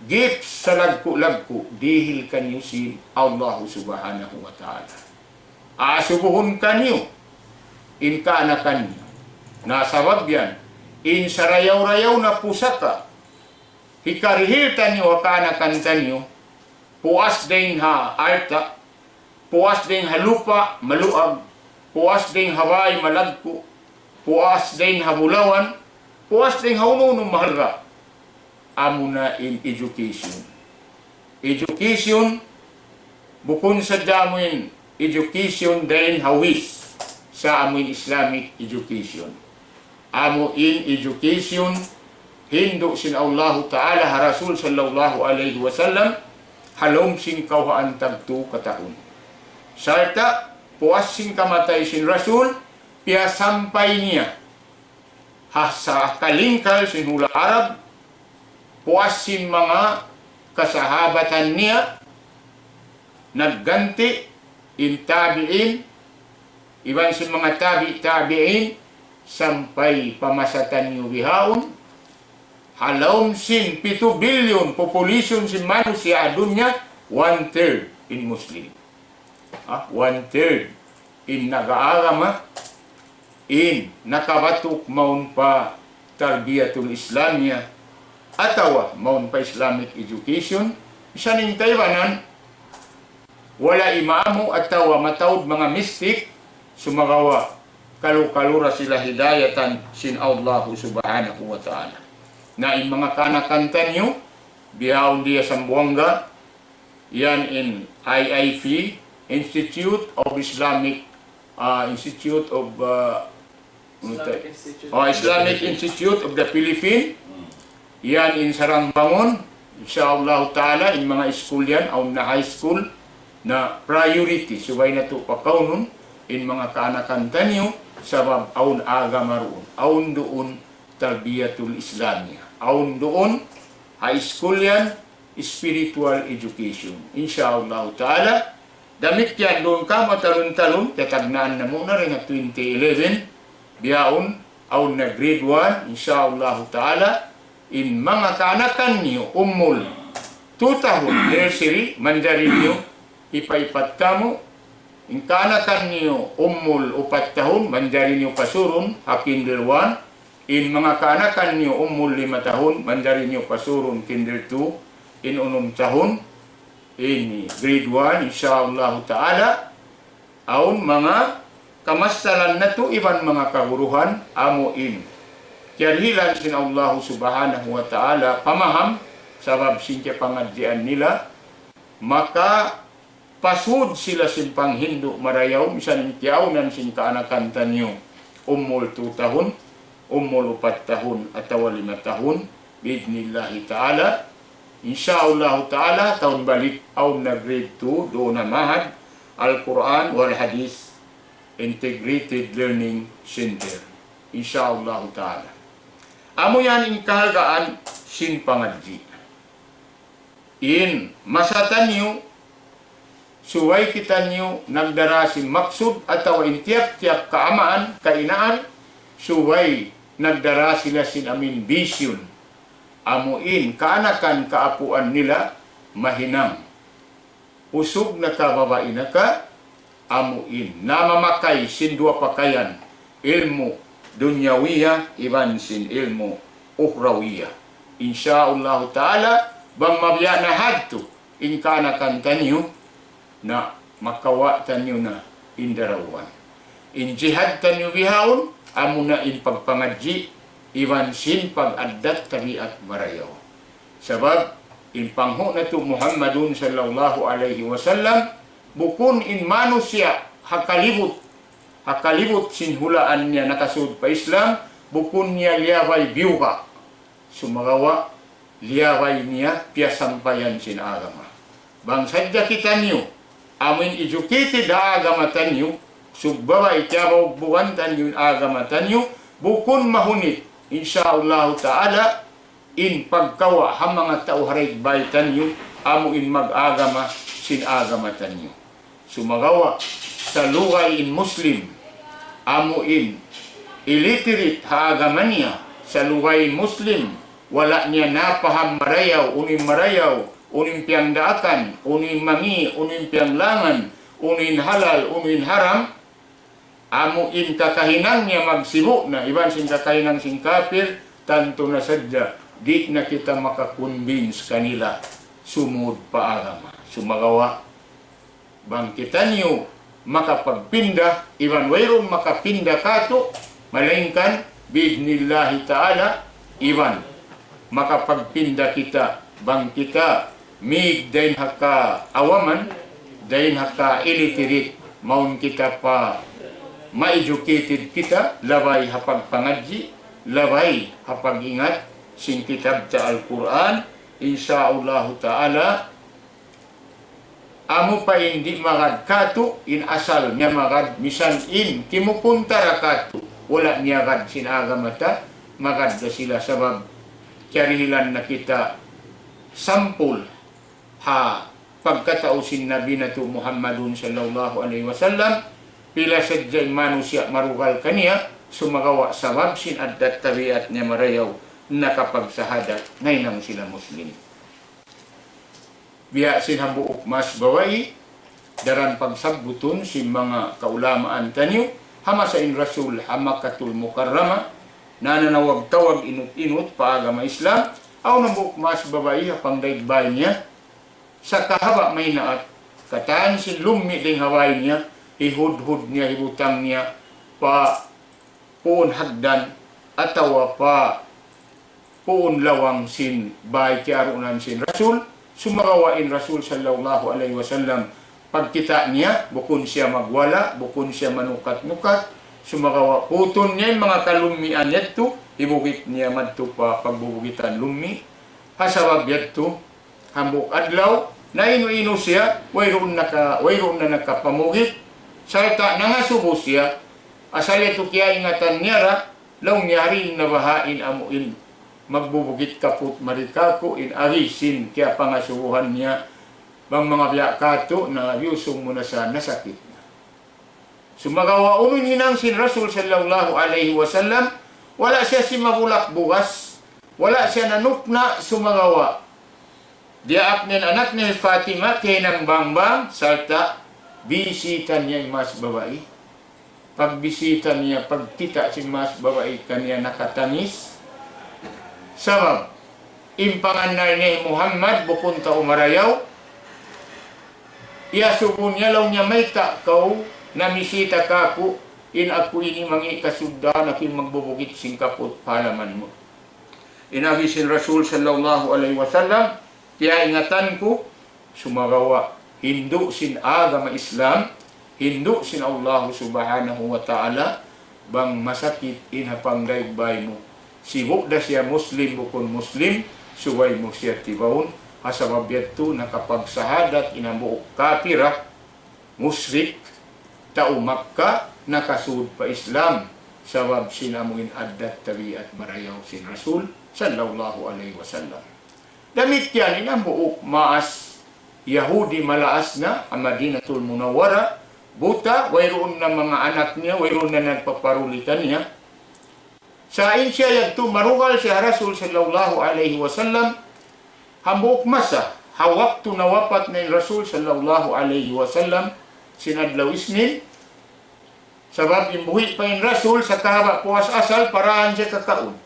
Gift salaggu'-laggu' dihil kaniyu sin Allahu Subhanahu wa Ta'ala. Asubuhun kaniyu in kaanakan niyu. Na sabab yan, in sarayaw-rayaw na pusaka hikarihil taniyu ha kaanakan taniyu, puas dayn ha alta', puas dayn ha lupa' maluag, puas dayn ha bāy malaggu', puas dayn ha bulawan, puas dayn ha unu-unu mahalga'. Amuna in education. Education, bukun sadja amu in education dayn ha wish, sa' amu in Islamic education. Amu in education hindu' sin Allahu Ta'ala ha Rasul sallallahu alayhi wasallam, ha lawm sin kawhaan tagtu kataun. Sarta' puas sin kamatay sin Rasul, piyasampay niya ha sa-, kalingkal sin hula' Arab, puas sin manga kasahabatan niya, nagganti' in tabi'in, iban sin manga tabi' tabi'in, sampay pa masa taniyu bihaun, ha lawm sin pitu billion population sin manusiya' ha dunya, one third in Muslim. Ah, one third in nag-aagama, in nakabatuk mawn pa Tarbiyatul Islamiyah atawa mawn pa Islamic education, misan in kaibanan, wala' imamu atawa mataud manga mistik, sumagawa' kalu-kalu ra sila hidayatan sin Allahu Subhanahu wa Ta'ala. Na in manga kaanakan taniyu, bihaun di ha Sambuwanga, yan in I I P, Institute of Islamic, ah, Institute of, ah, Islamic Institute. Oh, Islamic Institute of the Philippines. Hmm. Yan in sarang-bangun. Insha Allah Ta'ala, in manga school yan, awn na high school na priority. Subay natu' pakaunun, in manga kaanakan taniyu, sabab awn agama duun. Awn duun Tarbiyatul Islamiyah. Awn duun high school yan, spiritual education. Insha Allah Ta'ala, damikkiyan duun kamu talun-talun, kiyatagnaan namu' na dayn ha twenty eleven, bihaun, awn na grade one, insha Allah Ta'ala, in manga kaanakan niyu, umul, tu tahun, nursery, manjari niyu, ipa-ipat kamu, In kaanakan niyu umul upat tahun, manjari niyu pasurun ha kinder one. In manga kaanakan niyu umul lima tahun, manjari niyu pasurun kinder two. In unum tahun, in grade one, insya Allahu ta'ala. Awn manga kamassalan natu' iban manga kaguruhan amu in kiyarihilan sin Allahu subhanahu wa ta'ala pamaham, sabab sin kiyapangadjian nila, maka pasud sila sin panghindu' marayaw, misan in kiyaunan sin kaanakan taniyu umul two tahun, umul upat tahun, atawa lima tahun, bi'idhnillahi ta'ala. Insya Allahu ta'ala, tahun balik, awn na grade two, duun na Ma'had Al-Quran wal Hadith Integrated Learning Center. Insya Allahu ta'ala. Amu yan in kahalgaan sin pangadji'. In masa taniyu, subay kitaniyu nagdara sin maksud atawa in tiyap-tiyap kaamaan, kahinaan, subay nagdara sila sin amin vision. Amu in kaanakan kaapuan nila mahinang usug na ka babai na ka, amu in namamakay sin duwa pakayan, ilmu' dunyawiya iban sin ilmu' ukhrawiya. Insya Allahu ta'ala, bang mabiya' na hadtu in kaanakan taniyu, na makawa' taniyu na in darawan. In jihad taniyu bihaun, amuna in pagpangadji' iban sin pag-addat tabiat marayaw. Sabab in panghu' natu' Muhammadun sallallahu alayhi wasallam, bukun in manusiya' ha kalibut, ha kalibut sin hulaan niya nakasud pa Islam, bukun niya liyabay biyuka. Sumagawa' liyabay niya piyasampayan sin agama. Bang sadja kitaniyu amuin educated ha agama taniyu, sug babai, tiyabaugbugan taniyu in agama taniyu, bukun mahunit, insya Allahu ta'ala, in pagkawa' ha manga tau ha daig bay taniyu, amu in mag-agama sin agama taniyu. Sumagawa', salugay in Muslim, amu in illiterate ha agama niya, salugay in Muslim, wala' niya napaham marayaw, unu in marayaw, unu in piyangdaakan, unu in mangi', unu in piyanglangan, unu in halal, unu in haram, amu in kakahinang niya magsibu' na, iban sin kakahinang sin kapir, tantu na sadja, di' na kita maka-convince kanila sumud pa agama. Sumagawa', bang kitaniyu makapagpinda, iban wayruun makapinda katu', malaingkan, bi'idhnillahi ta'ala, iban makapagpinda kita, bang kita mīg dayn ha kaawaman, dayn ha ka-illiterate, mawn kita pa ma-educated kita, labay ha pagpangadji', labay ha pag-ingat sin kitab ta Al-Qur'an, insya Allahu ta'ala, amu pa in di' magad katu', in asal niya magad, misan in kimukuntara katu', wala' miyagad sin agama ta, magad da sila sabab kiyarihilan na kita sampul ha pagkatau sin Nabi natu' Muhammadun sallallahu alayhi wasallam, pila sadja in manusiya' marugal kaniya, sumagawa' sabab sin addat tabiat niya marayaw, nakapagsahadat, nahinang sila Muslim. Biya' sin hambuuk maas babai, daran pagsabbutun sin manga kaulamaan taniyu, ha masa in Rasul ha Makkatul Mukarramah, nananawag-tawag inut-inut pa agama Islam, awn hambuuk maas babai ha pangdaig bay niya, sa' kahaba' maynaat, katan sin lummi' dayn ha bay niya, hihudhud niya, hibutang niya pa puun hagdan, atawa pa puun lawang sin bay kiyaruunan sin Rasul, sumagawa' in Rasul sallallahu alayhi wasallam, pagkita' niya, bukun siya magwala', bukun siya manukat-nukat, sumagawa' putun niya in manga kalummian yadtu, hibugit niya madtu pa pagbubugitan lummi'. Ha sabab yadtu, hambuuk adlaw, nainu-inu siya, wayruun naka-, wayruun na nakapamugit, sarta' nangasubu siya, asal yadtu kiyaingatan niya ra, laung niya, "Hari in na baha' in amu in magbubugit kaput mari kāku', in agi sin kiyapangasubuhan niya, bang manga biya' katu' na biyusung mu na sa nasakit na." Sumagawa' unu in hinang sin Rasul sallallahu alayhi wasallam, wala' siya simabulak bugas, wala' siya nanukna', sumagawa' diyaak niya in anak niya hi Fatima, kiyahinang bangbang, sarta' Bisita niya in maas babai. Pagbisita niya, pagkita' sin maas babai kaniya nakatangis. Sabab, in pangannal niya hi Muhammad, bukun tau marayaw. Iyasubu niya, laung niya, "Mayta' kaw namisita kāku', in aku ini mangi' kasuddahan, aku in magbubugit sin kaput pa halaman mu." In agi sin Rasul sallallahu alayhi wasallam, tiyaingatan ku, sumagawa', hindu' sin agama Islam, hindu' sin Allahu Subhanahu wa Ta'ala, bang masakit in ha pangdaig bay mu. Sibu' da siya Muslim, bukun Muslim, subay mu siya tibaun, ha sabab yadtu nakapagsahadat in hambuuk kapira, mushrik, tau Makkah, nakasud pa Islam, sabab sin amu in addat tabiat marayaw sin Rasul, sallallahu alayhi wasallam. Damikkiyan in hambuuk maas Yahudi malaas na ha Madinatul Munawwara, buta, wayruun na manga anak niya, wayruun na nagpaparuli kaniya. Sa' in siya yadtu marugal siya ha Rasul sallallahu alayhi wasallam, hambuuk masa, ha waktu nawapat na in Rasul sallallahu alayhi wasallam, sin adlaw Isnin, sabab in buhi' pa in Rasul sa kahaba' puas asal, parahan siya kakaun.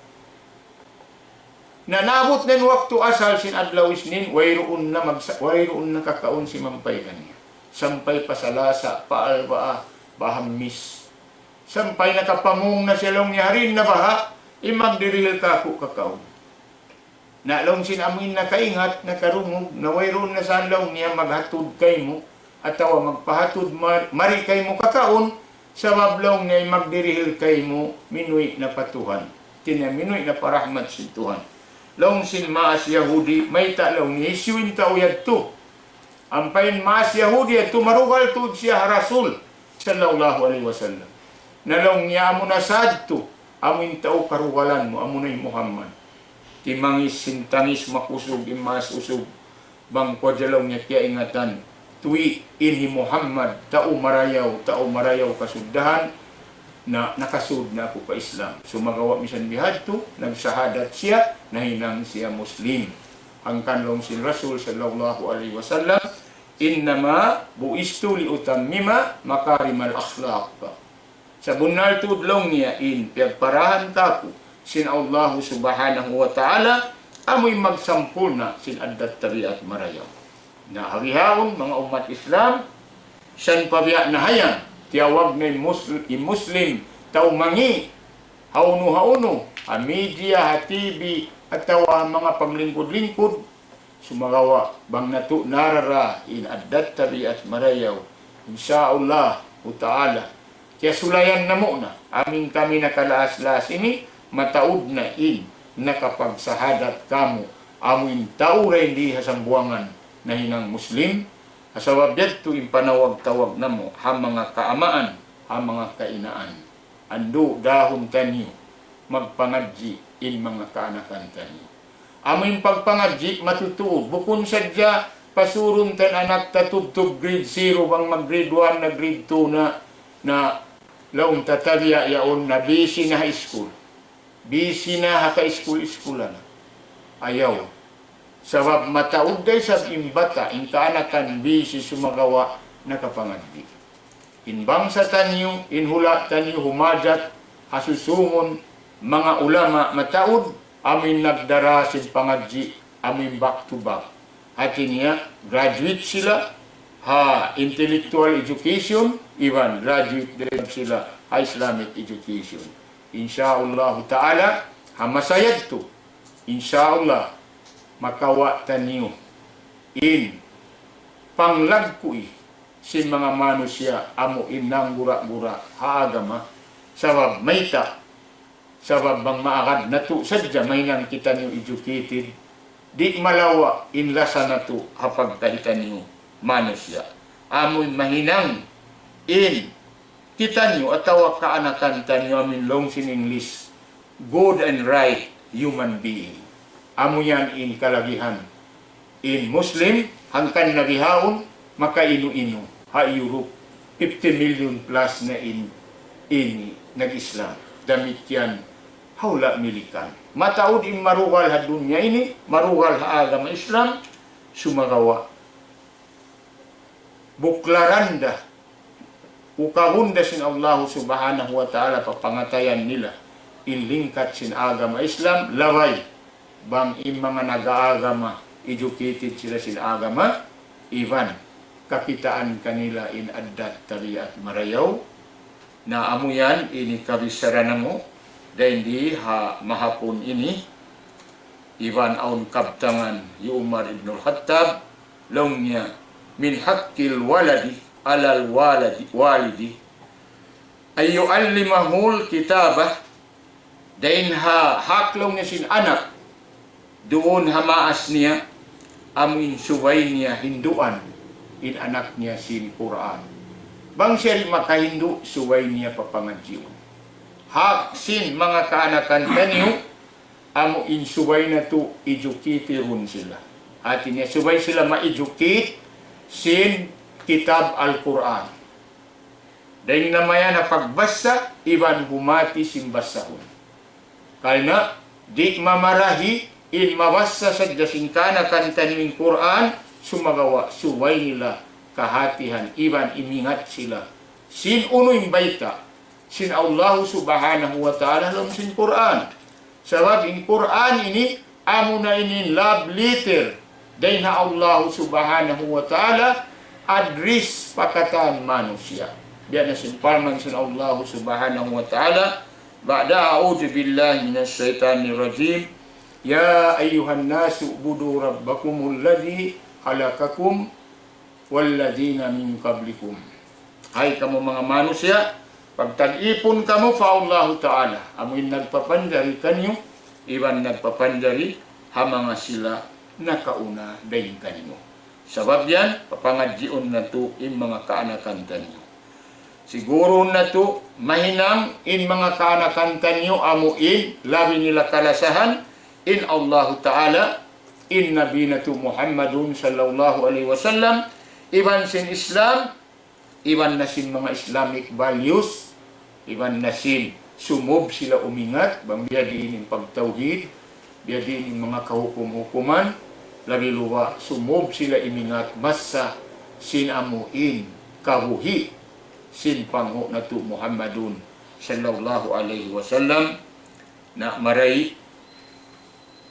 Na naabut na in waktu asal sin adlaw Isnin, wayruun na magsa-, wayruun na kakaun simampay kaniya. Sampay pa Salasa, pa Arbaa, pa Hammis. Sampay nakapamung na siya, laung niya, "Hari in na baha', in magdirihil kāku' kakaun." Na laung sin amu in nakaingat, nakarungug, na wayruun na sa laung niya maghatud kaymu, atawa magpahatud mar-, mari kaymu kakaun, sabab laung niya in magdirihil kaymu, minuwi' na pa Tuhan. Hati niya minuwi' na pa rahmat sin Tuhan. Laung sin maas Yahudi, mayta' laung niya hisiyu in tau yadtu. Ampa in maas Yahudi yadtu marugal tuud siya ha Rasul sallallahu alayhi wasallam. Na laung niya, "Amu na sadtu, amu in tau karugalan mu, amu na in Muhammad." Timangis sin tangis makusug in maas usug. Bang ku hadja laung niya kiyaingatan, tuwi' in hi Muhammad, tau marayaw, tau marayaw kasuddahan, na nakasud na aku pa Islam. Sumagawa' misan bihadtu, nagsahadat siya, nahinang siya Muslim. Hangkan laung sin Rasul sallallahu alayhi wasallam, "إنما بعثت لأتمم مكارم الأخلاق." Sabunnal tuud laung niya in piyagparahan kāku' sin Allahu Subhanahu wa Ta'ala, amu in magsampurna' sin addat tabiat marayaw. Na ha bihaun, manga ummat Islam, san pa biya' na hayan, tiyawag na in Musl-, in Muslim, tau mangi', hawnu-hawnu, ha media, ha T V, atawa ha manga paglingkud-lingkud, sumagawa', bang natu' narara in addat tabiat marayaw, insya Allahu Ta'ala, kiyasulayan namu' na, amu in kami nakalaas-laas ini, mataud na in nakapagsahadat kamu, amu in tau dayn di ha Sambuwangan nahinang Muslim, ha sabab yadtu in panawag-tawag namu' ha manga kaamaan, ha manga kainaan. Andu' dahun taniyu magpangadji' in manga kaanakan taniyu. Amu in pagpangadji' matutuud, bukun sadja pasurun ta in anak ta tubtub grade zero bang mag grade one na, grade two na, na laung ta tabiya' yaun na busy na ha iskul. Busy na ha ka-iskul-iskulan. Ayaw. Sabab mataud da isab in bata', in kaanakan busy sumagawa' nakapangadji'. In bangsa taniyu, in hula' taniyu humajat ha susūngun manga ulama mataud, amu in nagdara sin pangadji', amu in back to back. Hati niya, graduate sila ha intellectual education, iban graduate da isab sila ha Islamic education. Insya Allahu Ta'ala, ha masa yadtu, insya Allah, makawa' taniyu in panglagku'i sin manga manusiya' amu in nanggura-gura ha agama. Sabab mayta'? Sabab bang maagad natu' sadja mahinang kitaniyu educated, di' malawa' in lasa natu' ha pagtahi taniyu manusiya'. Amu in mahinang in kitaniyu atawa kaanakan taniyu amu in laung sin English, good and right human being. Amu yan in kalagihan in Muslim, hangkan na bihaun, makainu-inu ha Europe, fifty million plus na in, in nag-Islam. Damikkiyan ha hula' Milikan. Mataud in marugal ha dunya ini, marugal ha agama Islam, sumagawa' buklaran da ukabun da sin Allahu Subhanahu wa Ta'ala pa pangatayan nila in lingkat sin agama Islam, labay bang in manga nag-aagama, educated sila sin agama, iban kakitaan kanila in addat tabiat marayaw. Na amu yan in hikabichara namu' dayn di ha mahapun ini, iban awn kabtangan hi Umar ibn al-Khattab, laung niya, من حق الولد على الوالد أن يعلمه الكتابة. Dayn ha hak laung niya sin anak, duun ha maas niya, amu in subay niya hinduan in anak niya sin Qur'an. Bang siya di' makahindu', subay niya papangadjiun. Hak sin manga kaanakan taniyu, amu in subay natu' educated sila. Hati niya subay sila ma-educate sin kitab Al-Qur'an. Dayn na mayan ha pagbassa iban humati sin bassahun. Karna' di' mamarahi in mabassa sadja sin kaanakan taniyu in Qur'an, sumagawa' subay nila kahatihan iban imingat sila sin unu in bayta' sin Allahu Subhanahu wa Ta'ala ha lawm sin Qur'an. Sabab in Qur'an ini amuna ini love letter dayn ha Allahu Subhanahu wa Ta'ala, address pa katan manusiya'. Biya' na sin parman sin Allahu Subhanahu wa Ta'ala, بعد أعوذ بالله من الشيطان الرجيم، يا أيها الناس اعبدوا ربكم الذي خلقكم والذين من قبلكم. Hay kamu manga manusiya', pagtag-ipun kamu pa Allahu Ta'ala, amu in nagpapanjari kaniyu, iban nagpapanjari ha manga sila nakauna dayn kaniyu. Sabab yan, papangadjiun natu' in manga kaanakan taniyu. Sigurun natu' mahinang in manga kaanakan taniyu amu in labi nila kalasahan in Allahu Ta'ala, in Nabi natu' Muhammadun sallallahu alayhi wasallam, iban sin Islam, iban na sin manga Islamic values, iban na sin sumub sila umingat, bang biya' diin in pagtawhid, biya' diin in manga kahukum-hukuman, labi luba' sumub sila imingat masa sin amu in kabuhi' sin panghu' natu' Muhammadun sallallahu alayhi wasallam. Na mari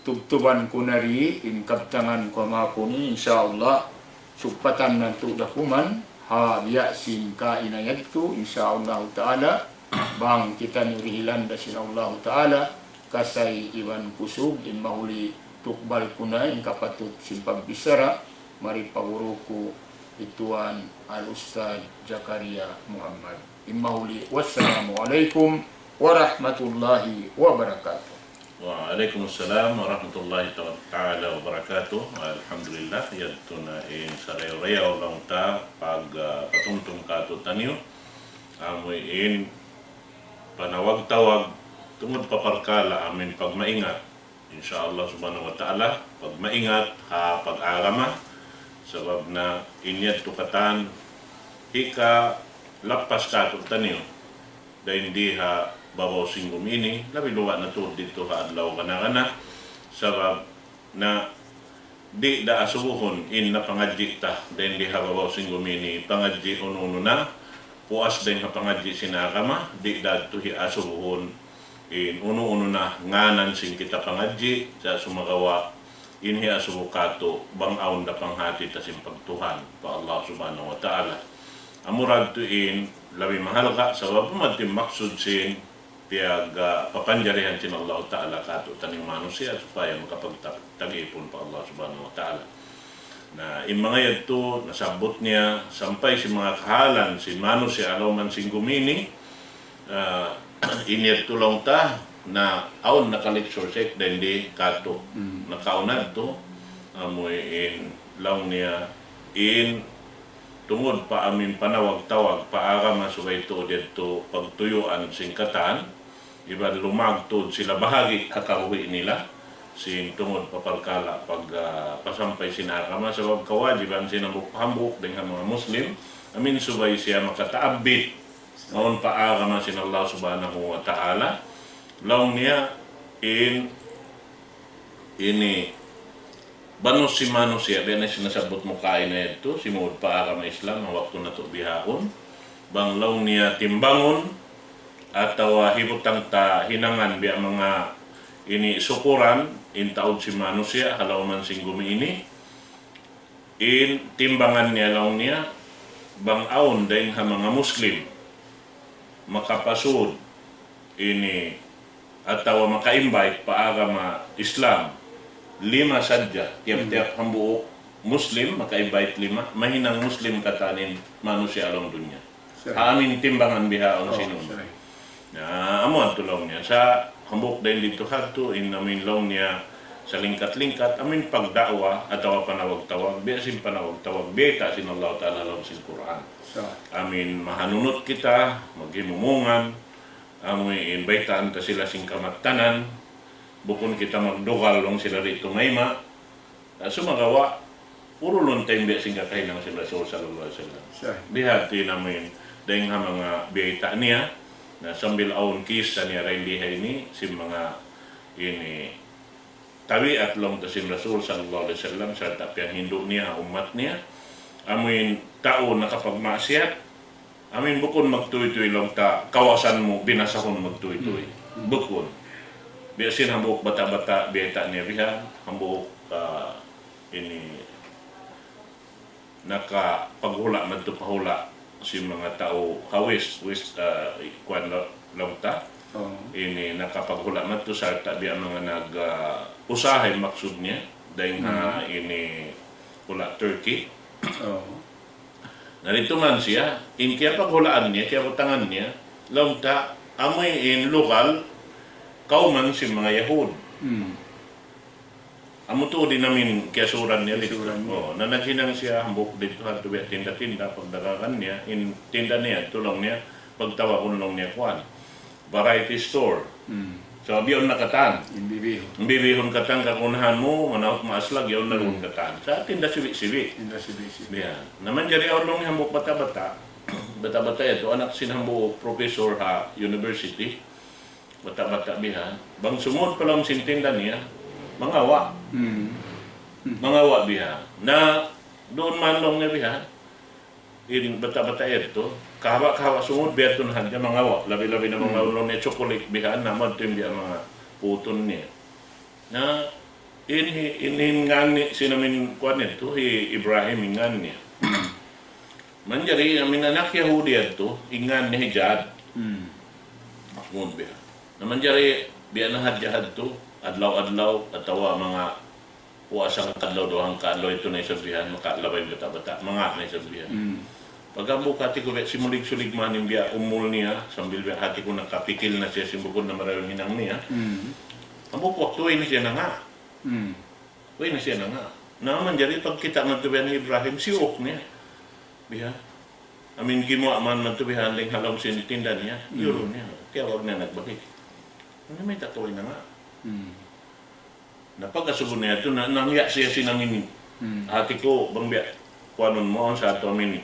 tubtuban ku na ri in kabtangan ku maapun ini, insya Allah, sugpatan natu' da kuman, ha biya' sin kaina yadtu, insya Allah Ta'ala, bang kitaniyu dihilan da sin Allah Ta'ala, kasay iban kusug, in mahuli tukbal ku na in kapatut sin pagbichara, mari pa guru ku, hi Tuan Al-Ustadz Zakaria Muhammad. In mahuli, wassalamu alaykum warahmatullahi wabarakatuh. Wa alaykum assalam warahmatullahi ta'ala wabarakatuh. Alhamdulillah, yadtu na in sarayaw-rayaw laung ta pag, ah, patumtum kātu'niyu. Amu in panawag-tawag tungud pa parkala' amu in pagmaingat. Insya Allah Subhanahu wa Ta'ala, pagmaingat ha pag-agama, sabab na in yadtu katan hikalappas kātu'niyu dayn di ha babaw sin gumi ini, labi luba' na tuud didtu ha adlaw gana-gana, sabab na di' da asubuhun in napangadji' ta dayn di ha babaw sin gumi ini, pangadji' unu-unu na, puas dayn ha pangadji' sin agama, di' da tuud hiasubuhun in unu-unu na ngānan sin kita pangadji', sa' sumagawa' in hiasubu kātu' bang awn da panghati ta sin pagtuhan pa Allah Subhanahu wa Ta'ala. Amura tuud in labi mahalga', sabab amu tuud in maksud sin piyag, ah, papanjarihan sin Allah Ta'ala kātu'niyu manusiya' supaya makapagtag-, tag-ipun pa Allah Subhanahu wa Ta'ala. Na in manga yadtu nasabbut niya sampay sin manga kahālan sin manusiya' ha lawm sin gumi ini, ah, in yadtu laung ta na awn naka-lecture siya dayn di kātu'. Hmm. Nakauna yadtu, amu in laung niya in tungud pa amu in panawag-tawag pa agama subay tuud yadtu pagtuyuan sin katan, iban lumagtud sila bahagi' ha kabuhi' nila, sin tungud pa parkala' pag, ah, pasampay sin agama, sabab kawajiban sin hambuuk-hambuuk dayn ha manga Muslim, amu in subay siya makataabbit mawn pa agama sin Allah Subhanahu wa Ta'ala. Laung niya in ini banus sin manusiya', biya' na sin nasabbut mu kaina yadtu, simud pa agama Islam, ha waktu natu' bihaun. Bang laung niya timbangun, atawa hibutang ta hinangan biya' manga ini sukuran, in taud sin manusiya', ha lawm sin gumi ini, in timbangan niya laung niya, bang awn dayn ha manga Muslim, makapasud, ini atawa maka-invite pa agama Islam, lima sadja, tiyap-tiyap hambuuk Muslim, maka-invite lima, mahinang Muslim katan in manusiya' ha lawm dunya. Sir. Ha amin timbangan bihaun Oh, sinun. Sir. Na, amu yadtu laung niya. Sa' hambuuk dayn didtu hadtu, in amin laung niya, salingkat-lingkat, amin pagda'wa atawa panawag-tawag, biya' sin panawag-tawag, bayta' sin Allah Ta'ala ha lawm sin Qur'an. Sir. Amin mahanunut kita, maghimumungan, amu in baytaan ta sila sin kamattanan, bukun kita magdugal laung sila di' tumayma'. Na sumagawa', urulun ta in biya' sin kakahinang sin Rasul sallallahu alayhi wasallam. Sahih. Biya' ha yan amu in, dayn ha manga bayta' niya, na sambil awn kissa niya dayn di ha ini, sin manga ini, tabiat laung ta sin Rasul sallallahu alayhi wasallam, sarta' piyanghindu' niya ha ummat niya, amu in tau nakapagmaksiyat, amu in bukun magtūy-tūy laung ta, kawasan mu, binasahun magtūy-tūy. Hmm. Bukun. Biya' sin hambuuk bata'-bata', bayta' niya bihan, hambuuk, ah, ini, nakapaghula' madtu pa hula' sin manga tau ha West, West, ah, kuwan la-, laung ta. Oo. Ini nakapaghula' madtu sarta' biya' manga nag, ah, usaha in maksud niya. Dayn ha Hmm. ini hula' Turkey. Oo. Na didtu man siya, in kiyapaghulaan niya, kiyabutangan niya, laung ta, amu in lugal, kawman sin manga Yahud. Hmm. Amu tuud in amin kiyasuran niya didtu. Kiyasuran niya. Oh, na naghinang siya hambuuk didtu hadtu biya' tinda-tinda pagdagangan niya, in tinda niya, laung niya, pagtawagun laung niya kuwan. Variety store. Hmm. So, biya' yaun na katan. In bibihun. In bibihun katan kagunahan mu, manahut maaslag, yaun na Hmm. duun katan. Sa' tinda sibi'-sibi'. Tinda sibi'-sibi'. Biya' yan. Na manjari awn laung niya hambuuk bata'-bata'. Bata'-bata' yadtu, anak sin hambuuk professor ha university. Bata'-bata' bihan. Bang sumūd pa lawm sin tinda niya, mangawa'. Hmm. Hmm. Mangawa' bihan. Na, duun man laung niya bihan. In bata'-bata' yadtu, kahaba'-kahaba' sumūd, biya' yadtu na hadja mangawa'. Labi-labi na manga Hmm. laung niya chocolate bihan, na madtu in biya' manga putun niya. Na, in, in, in ngān ni, sin amin kuwan yadtu, hi Ibrahim in ngān niya. Manjari, amin anak Yahudi yadtu, in ngān niya hi Jad. Hmm. Mahmud biya'. Na manjari, biya' na hadja hadtu, adlaw-adlaw, atawa manga puasa hangka adlaw, duwa hangka adlaw, yadtu na isab bihan, makalabay bata'-bata', manga na isab bihan. Hmm. Pagka hambuuk hati ku, biya' simulig-sulig man in biya' umul niya, sambil biya' hati ku nakapikil na siya, sin bukun na marayaw in hinang niya. Hmm. Hambuuk waktu, way na siya nanga. Hmm. Way na siya nanga. Na manjari pagkita' madtu bihan hi Ibrahim, siyuuk niya. Bihan. Amin gimuwa' man madtu bihan dayn ha lawm sin tinda niya. Hmm. Iyurun niya. Tiyawag niya nagbalik. Unu, mayta' kaw way nanga? Hmm. Na pagkasubu niya yadtu, na, nahiya' siya sin amin. Hmm. Hati ku, bang biya' kuwanun mu, awn sa yadtu amin.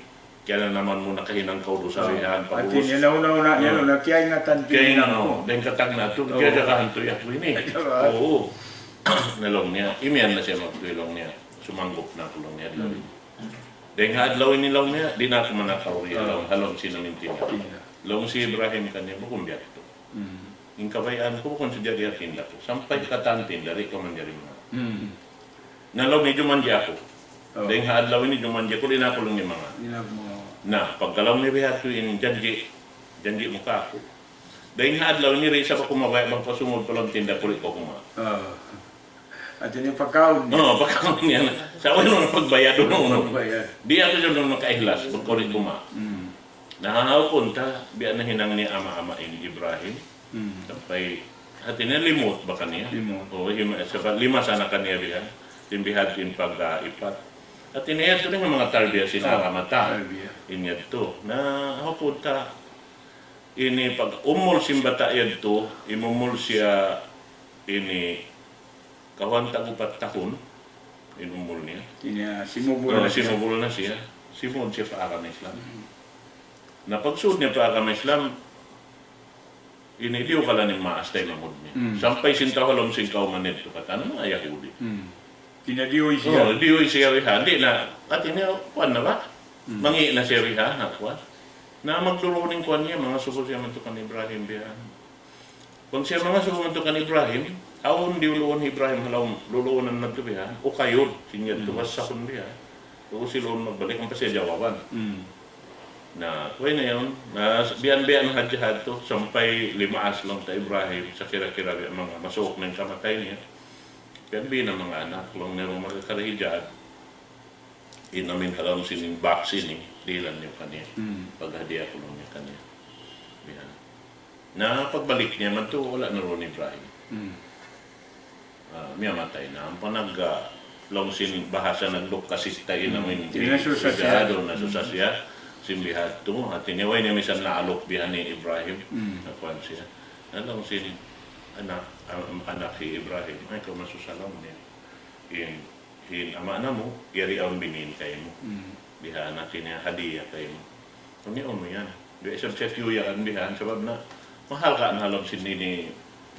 Kiyananaman mu nakahinang kaw dusa bihan, hati pag'ubus. Niya, nauna-una niya, Hmm. na, kiyaingatan Kiyaingatan, niya. Oh. Dayn katagna' tu, Oo. Kiyajagahan tu, ya, ini. Kiyajagahan. Oo. Na laung niya, imiyan na siya magtuy laung niya. Sumanggup na aku laung niya, adlaw Hmm. ini. Dayn ha adlaw ini laung niya, di' na aku manakaw riya, Oo. laung, ha lawm sin amin tinda. Tinda. Laung hi Ibrahim kaniya, bukun biya' yadtu. Hmm. In kabayaan ku, bukun sadja di' ha tinda ku. Sampay katan tinda, di' kaw manjari manga. Hmm. Na laung niya, jumanji' aku. Oh. Dayn ha adlaw ini, jumanji' aku, di' na aku laung niya manga. Di' na aku manga. Na, pagka laung niya bihadtu in janji', janji' mu kāku'. Dayn ha adlaw ini, di' isab aku mabaya' bang pasumūd pa lawm tinda ku, di' kaw kumawa'. Oh. Hati niya pagkaun niya. Oo, pagkaun niya na. Sa' way na pagbayad, unu, unu. Pagbayad. Di' aku siya nakaihlas, bang kaw di' kumawa'. Hmm. Na, ha, hukum ta, biya' na hinang niya ama'-ama' ini Ibrahim. Hmm. Sampay, hati niya limut ba kaniya? Limut. Oo, hima-, sabab lima sana kaniya biya'. Sin bihadtu in pag-, ah, ipat. Hati niya yadtu na in manga tarbiya sin Ah, agama ta. Tarbiya. In yadtu. Na, hukum ta, ini pag-umul sin bata' yadtu, imumul siya ini kawan tag-upat tahun, in umul niya. Hati niya, simubul Oo, na siya. Simubul na siya. Simūd siya pa agama Islam. Hmm. Na pagsūd niya pa agama Islam, ini diyugalan in maas taymanghud niya. Hmm. Sampay sin tau ha lawm sin kawman yadtu, katan manga Yahudi. Hmm. Pinadiyuy siya. Oo, diyuy siya bihan. Di' na, hati niya, kuwan na ba? Hmm. Mangi' na siya bihan, ha, kuwan. Na magdulungan in kuwan niya, mangasubu siya madtu kan Ibrahim biya' yan. Bang siya mangasubu madtu kan Ibrahim, awn diyuluun hi Ibrahim ha lawm, luluunan madtu biya' yan, ukayud, sin yadtu Hmm. wasakun biya' yan. Pag'ubus siluun magbalik, ampa siya jawaban. Hmm. Na, way na yan, na biya' yan, biya' yan hadja hadtu, sampay limaas laung ta Ibrahim, sakira-kira biya' manga masuuk na in kamatay niya. Biya' yan, biya' na manga anak, laung niya manga karihijad. In amin ha lawm sin box ini, dihilan niyu kaniya. Hmm. Paghadiya ku laung niya kaniya. Biya' yan. Na pagbalik niya madtu, wala' na duun hi Ibrahim. Hmm. Ah, miyatay na. Ampa nag, ah, laung sin bahasa nagduk kasit ta in Hmm. amin Di' na susa siya. Sigado, nasusa siya. Sin bihadtu, hati niya, way niya misan naaluk biya' ni Ibrahim. Hmm. Na kuwan siya. Na laung sin anak, am-, anak hi Ibrahim, ay, kaw masusa laung niya. In, in ama' namu', yari awn biniin kaymu. Hmm. Biha' na kini hadiya kaymu. Unu yan, unu yan. Di' isab siya tiyuyakan biha' yan, sabab na mahalga' na ha lawm sin ini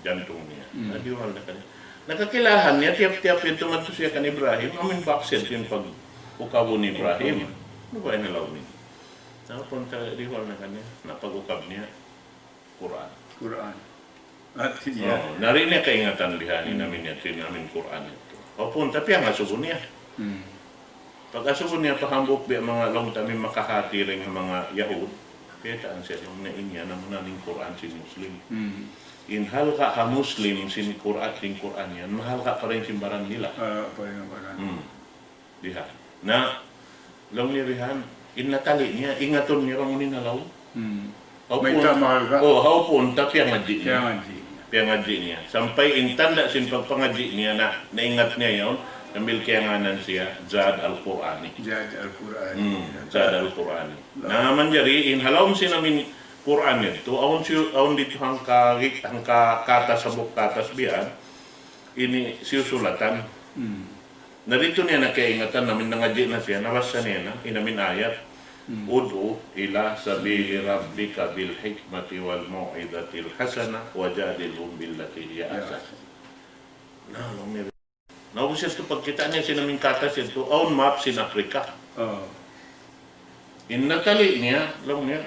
jantung niya. Hmm. Na diyuhal na kaniya. Nakakilahan niya, tiyap-tiyap yadtu madtu siya kan Ibrahim, amin box yadtu in pag-ukabun ni Ibrahim. Unu ba in ha lawm ini? Na punta diyuhal na kaniya, na pag-ukab niya, Qur'an. Qur'an. Hati niya. Oh, na di' niya kaingatan biha' ini Hmm. amin yadtu, in amin Qur'an yadtu. Awn punta piyangasubu niya. Hmm. Pag-asubu niya pa hambuuk biya' manga laung ta amin makahati dayn ha manga Yahud, kiyataan siya laung niya in yan amuna in Qur'an sin Muslim. Hmm. In halga' ha Muslim sin Qur'an, sin Qur'an yan, mahalga' pa dayn sin baran nila. Ah, pa dayn baran. Hmm. Biha'. Na, laung niya biha' yan, in natali niya, ingatun niya bang unu in ha lawm. Hmm. Mayta' mahalga'. Oh, ha punta, piyangadji' niya. Piyangadji'. Piyangadji' niya. Sampay in tanda' sin pagpangadji' niya na, naingat niya yaun, sambil kiyangānan siya, Zad Al-Qur'ani. Zad Al-Qur'ani. Hmm, Zad Al-Qur'ani. Na manjari, in ha lawm sin amin Qur'an yadtu, awn siyu-, awn didtu hangka, hangka katas, hambuuk katas biya' yan, ini siyusulatan. Hmm. Na didtu niya na kaingatan, amin nangadji' na siya, nabasa niya na, in amin ayat. Hmm. ادع إلى سبيل ربك بالحكمة والموعظة الحسنة وجادلهم بالتي هي Ya. أحسن. Na, laung niya. Na, ubus yadtu pagkita' niya sin amin katas yadtu, awn map sin Africa. Oh. In natali niya, laung niya,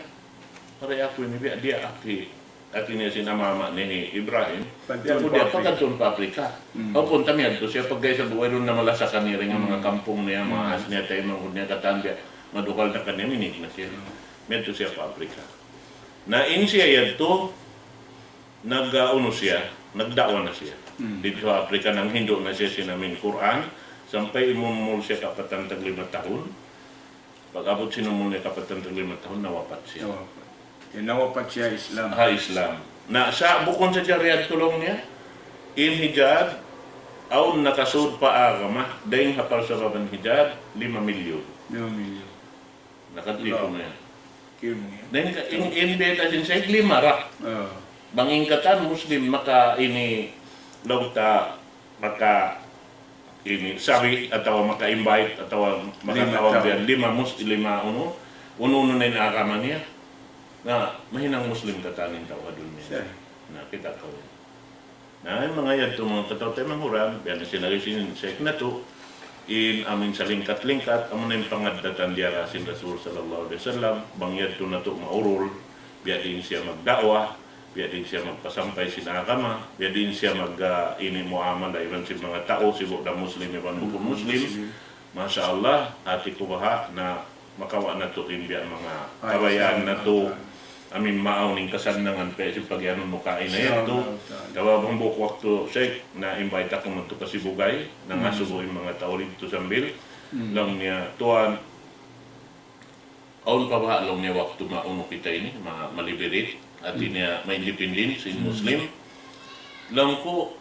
"Pare aku ini biya' diyaak hi, hati niya sin ama'-ama' niya hi Ibrahim. Pagkadtuun pa Africa." Pagkadtuun pa Africa. Hmm. Awn punta miyadtu siya, pagka isab wayruun na malasa kaniya dayn ha manga Hmm. kampung niya, manga Hmm. as niya, taymanghud niya, katan biya', madukal na kaniya, minig na siya. Hmm. Miyadtu siya pa Africa. Na in siya yadtu, nag, ah, unu siya, nagda'wa na siya. Hmm. Didtu ha Africa, nanghindu' na siya sin amin Qur'an, sampay imumul siya kapatan tag lima tahun. Pag-abut sin umul niya kapatan tag lima tahun, nawapat siya. Nawapat. Ya, nawapat siya Islam. Ha Islam. Na sa' bukun sadja yadtu laung niya, in Hijaz, awn nakasud pa agama, dayn ha parsababan Hijaz, lima milyun. Lima milyun. Nakadtu Allah. Na yan. Kim yan. Dayn ka, in, in beta sin Sheikh lima ra. Ah. Bang in katan Muslim maka ini laung ta maka ini sabi atawa maka-invite atawa Lima makatawag tau. Biya' lima mus-, lima unu, unu-unu na in agama niya. Na, mahinang Muslim katan in tau ha dunya. Siya. Na, kita' kaw yan. Na, in manga yadtu manga kataw-taymanghuran, biya' na sin laung sin Sheikh natu', in amin salingkat-lingkat, amu na in pangaddatan diyara sin Rasul sallallahu alayhi wasallam, bang yadtu natu' maurul, biya' diin siya magda'wa, biya' diin siya magpasampay sin agama, biya' diin siya mag, ah, ini muamala iban sin manga tau, sibu' da Muslim iban bukun Muslim. Muslim. Masha Allah, hati ku baha' na makawa' natu' in biya' manga Ay, kabayaan salamat natu'. Ta'ala. Amin maawn in kasannangan pa sin pagiyanun mu kaina Insya yadtu. Allah Ta'ala. Tawa bang hambuuk waktu, Sheikh, na-invite aku madtu pa Sibugay, na Hmm. ngasubu in manga tau didtu sambil. Hmm. Laung niya, "Tuwan, awn pa baha' laung niya waktu maunu kita ini, ma-, ma-liberate, hati Hmm. niya ma-independent sin Hmm. Muslim." Laung ku,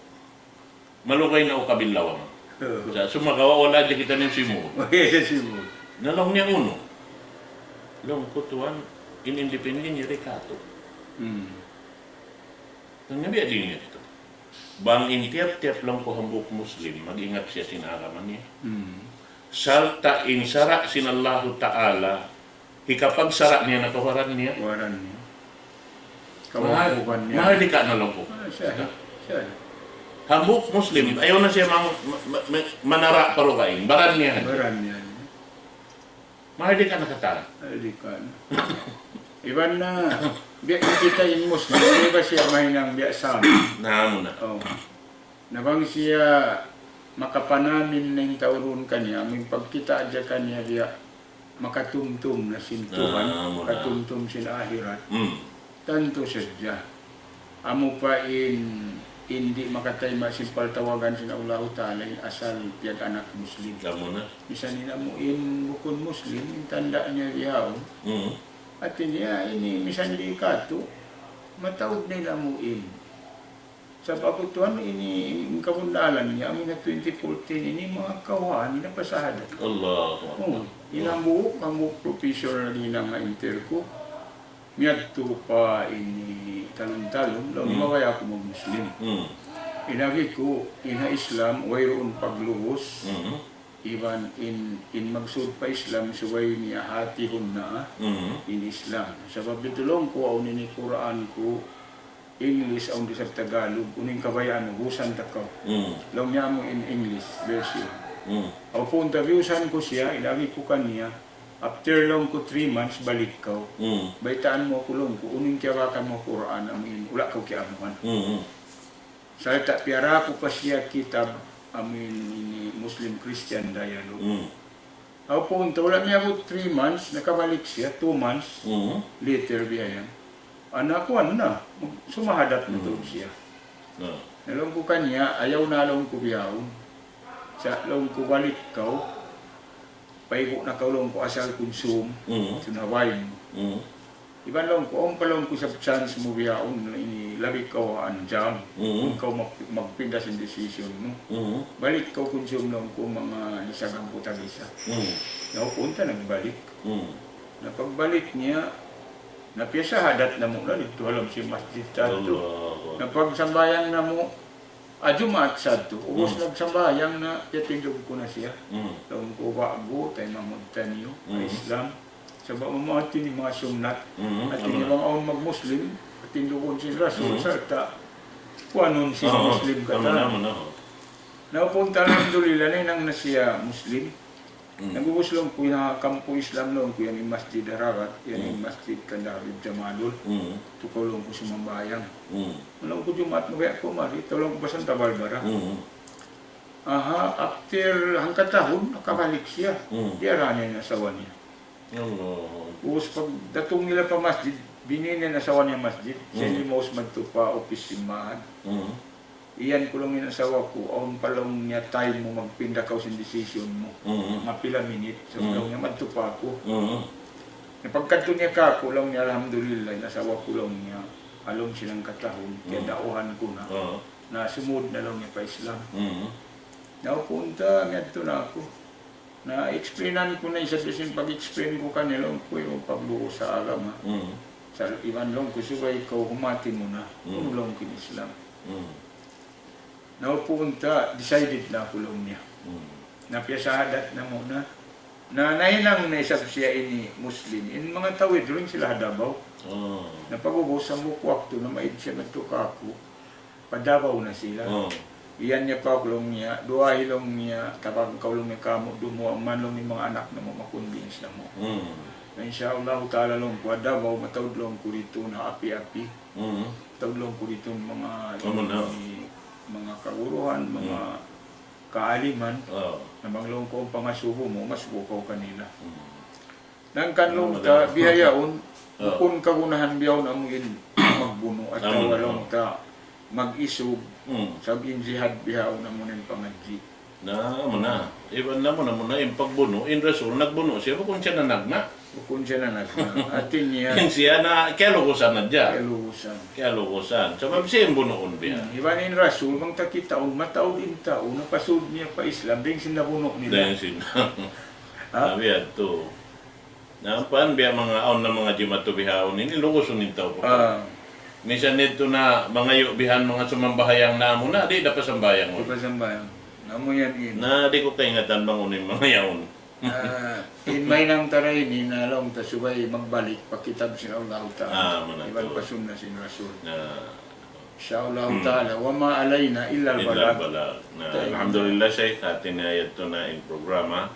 malugay na ukab in lawang. Oo. Sa' sumagawa' wala' hadja kitaniyu simud. Wala' hadja simud. Na laung niya unu. Laung ku tuwan, in independent yari katu'. Hmm. Laung niya biya' diin yadtu. Bang in tiyap-tiyap laung ku hambuuk Muslim, mag-ingat siya sin agama niya. Hmm. Sarta' in sara' sin Allahu Ta'ala, hikapagsara' niya na pa baran niya. Baran niya. Mahal, kawakuban niya. Mahal di' ka na laung ku. Ah, siya, siya. Hambuuk Muslim, ayaw na siya mang-, ma-, ma-, ma-, manara' pa dugaing. Baran niya. Baran niya. Mahal di' ka na katan. Mahal di' ka na. Iban na, biya' in kita in Muslim, di' ba siya mahinang biya' Sami? Naam na. Oh. Na bang siya makapanamin na in tau duun kaniya, amu in pagkita' hadja kaniya biya' makatumtum na sin Tuhan, ah, muna, makatumtum sin ahirat. Hmm. Tantu sadja. Amu pa in, in di' makatayma' sin paltawagan sin Allahu Ta'ala in asal piyag-anak Muslim. Amu na. Misan in amu in bukun Muslim, in tanda' niya bihaun. Hmm. Hati niya ini misan di' katu', mataud na in amu in. Sabab aku tuwan ini, in kabunnalan niya, amu na twenty fourteen ini, manga kawhaan, ini napasahadat. Allahu Akbar. Oh, in hambuuk, hambuuk professor na di' na nga inter ku. Miyadtu pa ini talun-talun, laung, hmm, mabaya' aku mag-Muslim. Hmm. In agi ku, in ha Islam, wayruun paglugus. Hmm. Iban in, in magsud pa Islam, subay niya hatihun na, hmm, in Islam. Sabab bitu' laung ku, awn ini Qur'an ku, English, awn da isab Tagalog, unu in kabayaan mu, busan ta kaw. Mm. Laung niya amu in English version. Mm. Aw punta, biyusan ku siya, in agi ku kaniya, after laung ku three months, balik kaw. Mm. Baytaan mu aku laung ku, unu in kiyabakan mu Qur'an, amu in, wala' kaw kiyaamuhan. Mm. Sarta' piyara ku pa siya kitab, amu in, ini Muslim Christian Dialogue. Mm. Aw punta, wala' miyabut three months, nakabalik siya, two months, mhm, later biya' yan. Ana ku, anu na, mag-, sumahadat na, mhm, tuud siya. Ah. Na laung ku kaniya, ayaw na laung ku bihaun. Sa' laung ku balik kaw, paibu' na kaw laung ku asal kunsum, mhm, sun Hawaii. Mhm. Iban laung ku, awn pa laung ku isab chance mu bihaun, ini labi kaw anjam. Mm. Ikaw mag-, magpinda sin decision mu. Mm. Balik kaw kunsum laung ku manga lisag hangpu' tag-isa. Mm. Na punta nagbalik. Mm. Na pagbalik niya, na piyasahadat namu' na didtu ha lawm sin masjid tatu. Allahu Akbar. Na pagsambahayang namu', ah, Jumaat sadtu, ubus, hmm, nagsambahayang na, piyatindug ku na siya. Hmm. Laung ku, ba'gu, taymanghud taniyu, hmm, Islam. Sabab amu hati niya manga sunnat. Hmm, hati niya, amu na, bang awn mag-Muslim, patindugun sin Rasul, hmm, sarta' kuanun sin, oo, Muslim katan. Amu na, amu na, oo. Na punta, alhamdulillah, nahinang na siya Muslim. Mm. Nag-ubus laung ku in ha kampu Islam laung ku, yan in Masjid Ararat, yan in, mm, Masjid Kanda Habib Jamalul. Mm. Tukaw laung ku sumambahayang. Mm. Laung ku Jumaat mabaya' ku mari, tukaw laung ku pa Santa Barbara. Mm. Aha, after hangkatahun, nakabalik siya. Mm. Diyara niya in asawa niya. Allah. Ubus pagdatung nila pa masjid, bini niya in asawa niya masjid, siya, mm, limaus madtu pa office sin mahad. Mm. Iyan ku laung in asawa ku, awn pa laung niya time mu magpinda kaw sin decision mu. Mm. Mapila minute, sa', mm, laung niya, madtu pa aku. Mm. Na pagkadtu niya kāku', laung niya, alhamdulillah, in asawa ku laung niya, ha lawm sin hangkatahun, mm, kiyada'wahan ku na. Oo. Na sumud na laung niya pa Islam. Mm. Na punta, miyadtu na aku. Na explainan ku na isab sin pag-explain ku kaniya, laung ku, wayruun paglugus ha agama. Mm. Sa' iban laung ku, subay kaw humati muna. Mm. Unu laung ku in Islam. Mm. Na punta, decided na aku laung niya. Mm. Na piyasahadat namu' na. Na nahinang na isab siya ini Muslim. In manga tau duun sila ha Davao. Oh. Na pag-ubus, hambuuk waktu, namaid siya madtu kāku'. Pa Davao na sila. Oh. Iyan niya pa aku laung niya, duwaahi laung niya, tabang kaw laung niya kāmu', dumuwaa man laung niya in manga anak namu', ma-convince namu'. Mm. Na insha Allah ta'ala laung ku, ha Davao, mataud laung ku didtu na api-api. Mm. Mataud laung ku didtu manga, amu na, manga kaguruhan, manga, mm, kaaliman. Oh. Na bang laung ku pangasubu mu, masubu kaw kanila. Mm. Hangkan laung ta, bihaun, ah, bukun kagunahan bihaun amu in magbunu' atawa, amu na, laung ta mag-isug, hmm, sabab in jihad bihaun amu na in pangadji'. Na, amu na. Iban na amu na, amu na in pagbunu', in Rasul nagbunu' siya, bukun siya nanagna'. Bukun siya nanagna'. Hati niya, in siya na, kiyalugusan na siya. Kiyalugusan. Kiyalugusan. Sabab siya in bunuun biya'. Hmm, iban in Rasul, bang ta kitaun, mataud in tau, napasud niya pa Islam, dayn sin nabunu' nila. Dayn sin. Ha? Sabi yadtu. Na, pan, biya' manga, awn na manga jimatu bihaun ini, lugusun in tau pa. Ah. Misan yadtu na mangayu' bihan manga sumambahayang na amu na, di' da pasambahayang. Di' pasambahayang. Amu yan in. Na, di' ku kaingatan bang unu in manga yaun. Ah, in mahinang ta dayn ini, na laung ta subay magbalik pa kitab sin Allahu Ta'ala. Ah, amu na. Iban tu pa sunna sin Rasul. Na. Insha Allahu, hmm, ta'ala, وما علينا إلا البلاغ. إلا البلاغ. Na, tayyib. Alhamdulillah, Shaykh, hati niya yadtu na in programa.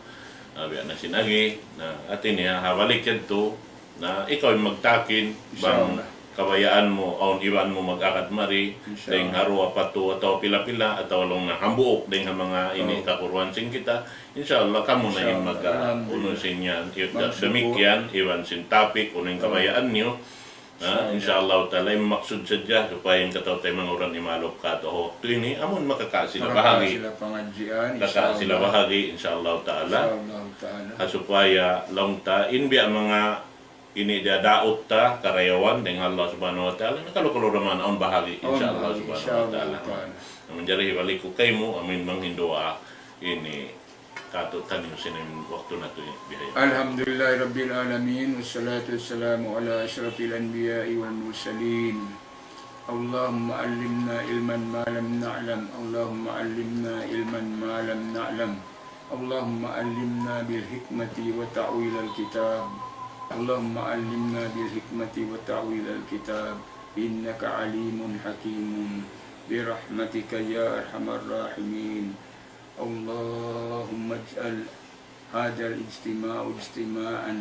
Ah, biya' na sin agi. Na, hati niya, ha balik yadtu, Na ikaw in magtakin, bang kabayaan mu, awn iban mu mag-agad mari, dayn ha duwa, patu, atawa pila-pila, atawa laung na hambuuk, dayn ha manga ini kakuruan sin kita. Insha Allah, kamu na in mag-, unu sin yan, damikkiyan, iban sin topic, unu in kabayaan niyu. Ha, insha Allah ta'ala, in maksud sadja, supaya in kataw-taymanghuran imalup katu' ha waktu ini, amun makaka sila bahagi. Makaka sila bahagi, insha Allah ta'ala. Ha supaya laung ta, in biya' manga ini diyadaut ta karayawan dayn ha Allah Subhanahu wa Ta'ala, nakalu-kalu da man awn bahagi, insha Allah Subhanahu wa Ta'ala. Amun jari hibalik ku kaymu, amun manghindu' ini katu'taniyu sin waktu natu' bihaun. الحمد لله رب العالمين، والصلاة والسلام على أشرف الأنبياء والمرسلين. اللهم علمنا علما ما لم نعلم، اللهم علمنا علما ما لم نعلم، اللهم علمنا بالحكمة وتأويل الكتاب، اللهم علمنا بالحكمة وتأويل الكتاب، إنك عليم حكيم، برحمتك يا أرحم الراحمين. اللهم اجعل هذا الاجتماع اجتماعا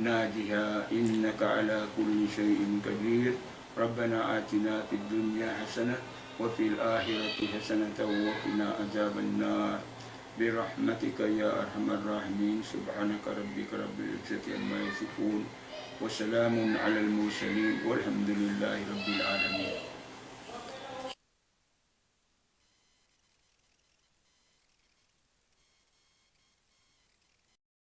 ناجحا، إنك على كل شيء قدير. ربنا آتنا في الدنيا حسنة وفي الآخرة حسنة وقنا عذاب النار، برحمتك يا أرحم الراحمين. سبحان ربك رب العزة عما يصفون، وسلام على المرسلين، والحمد لله رب العالمين.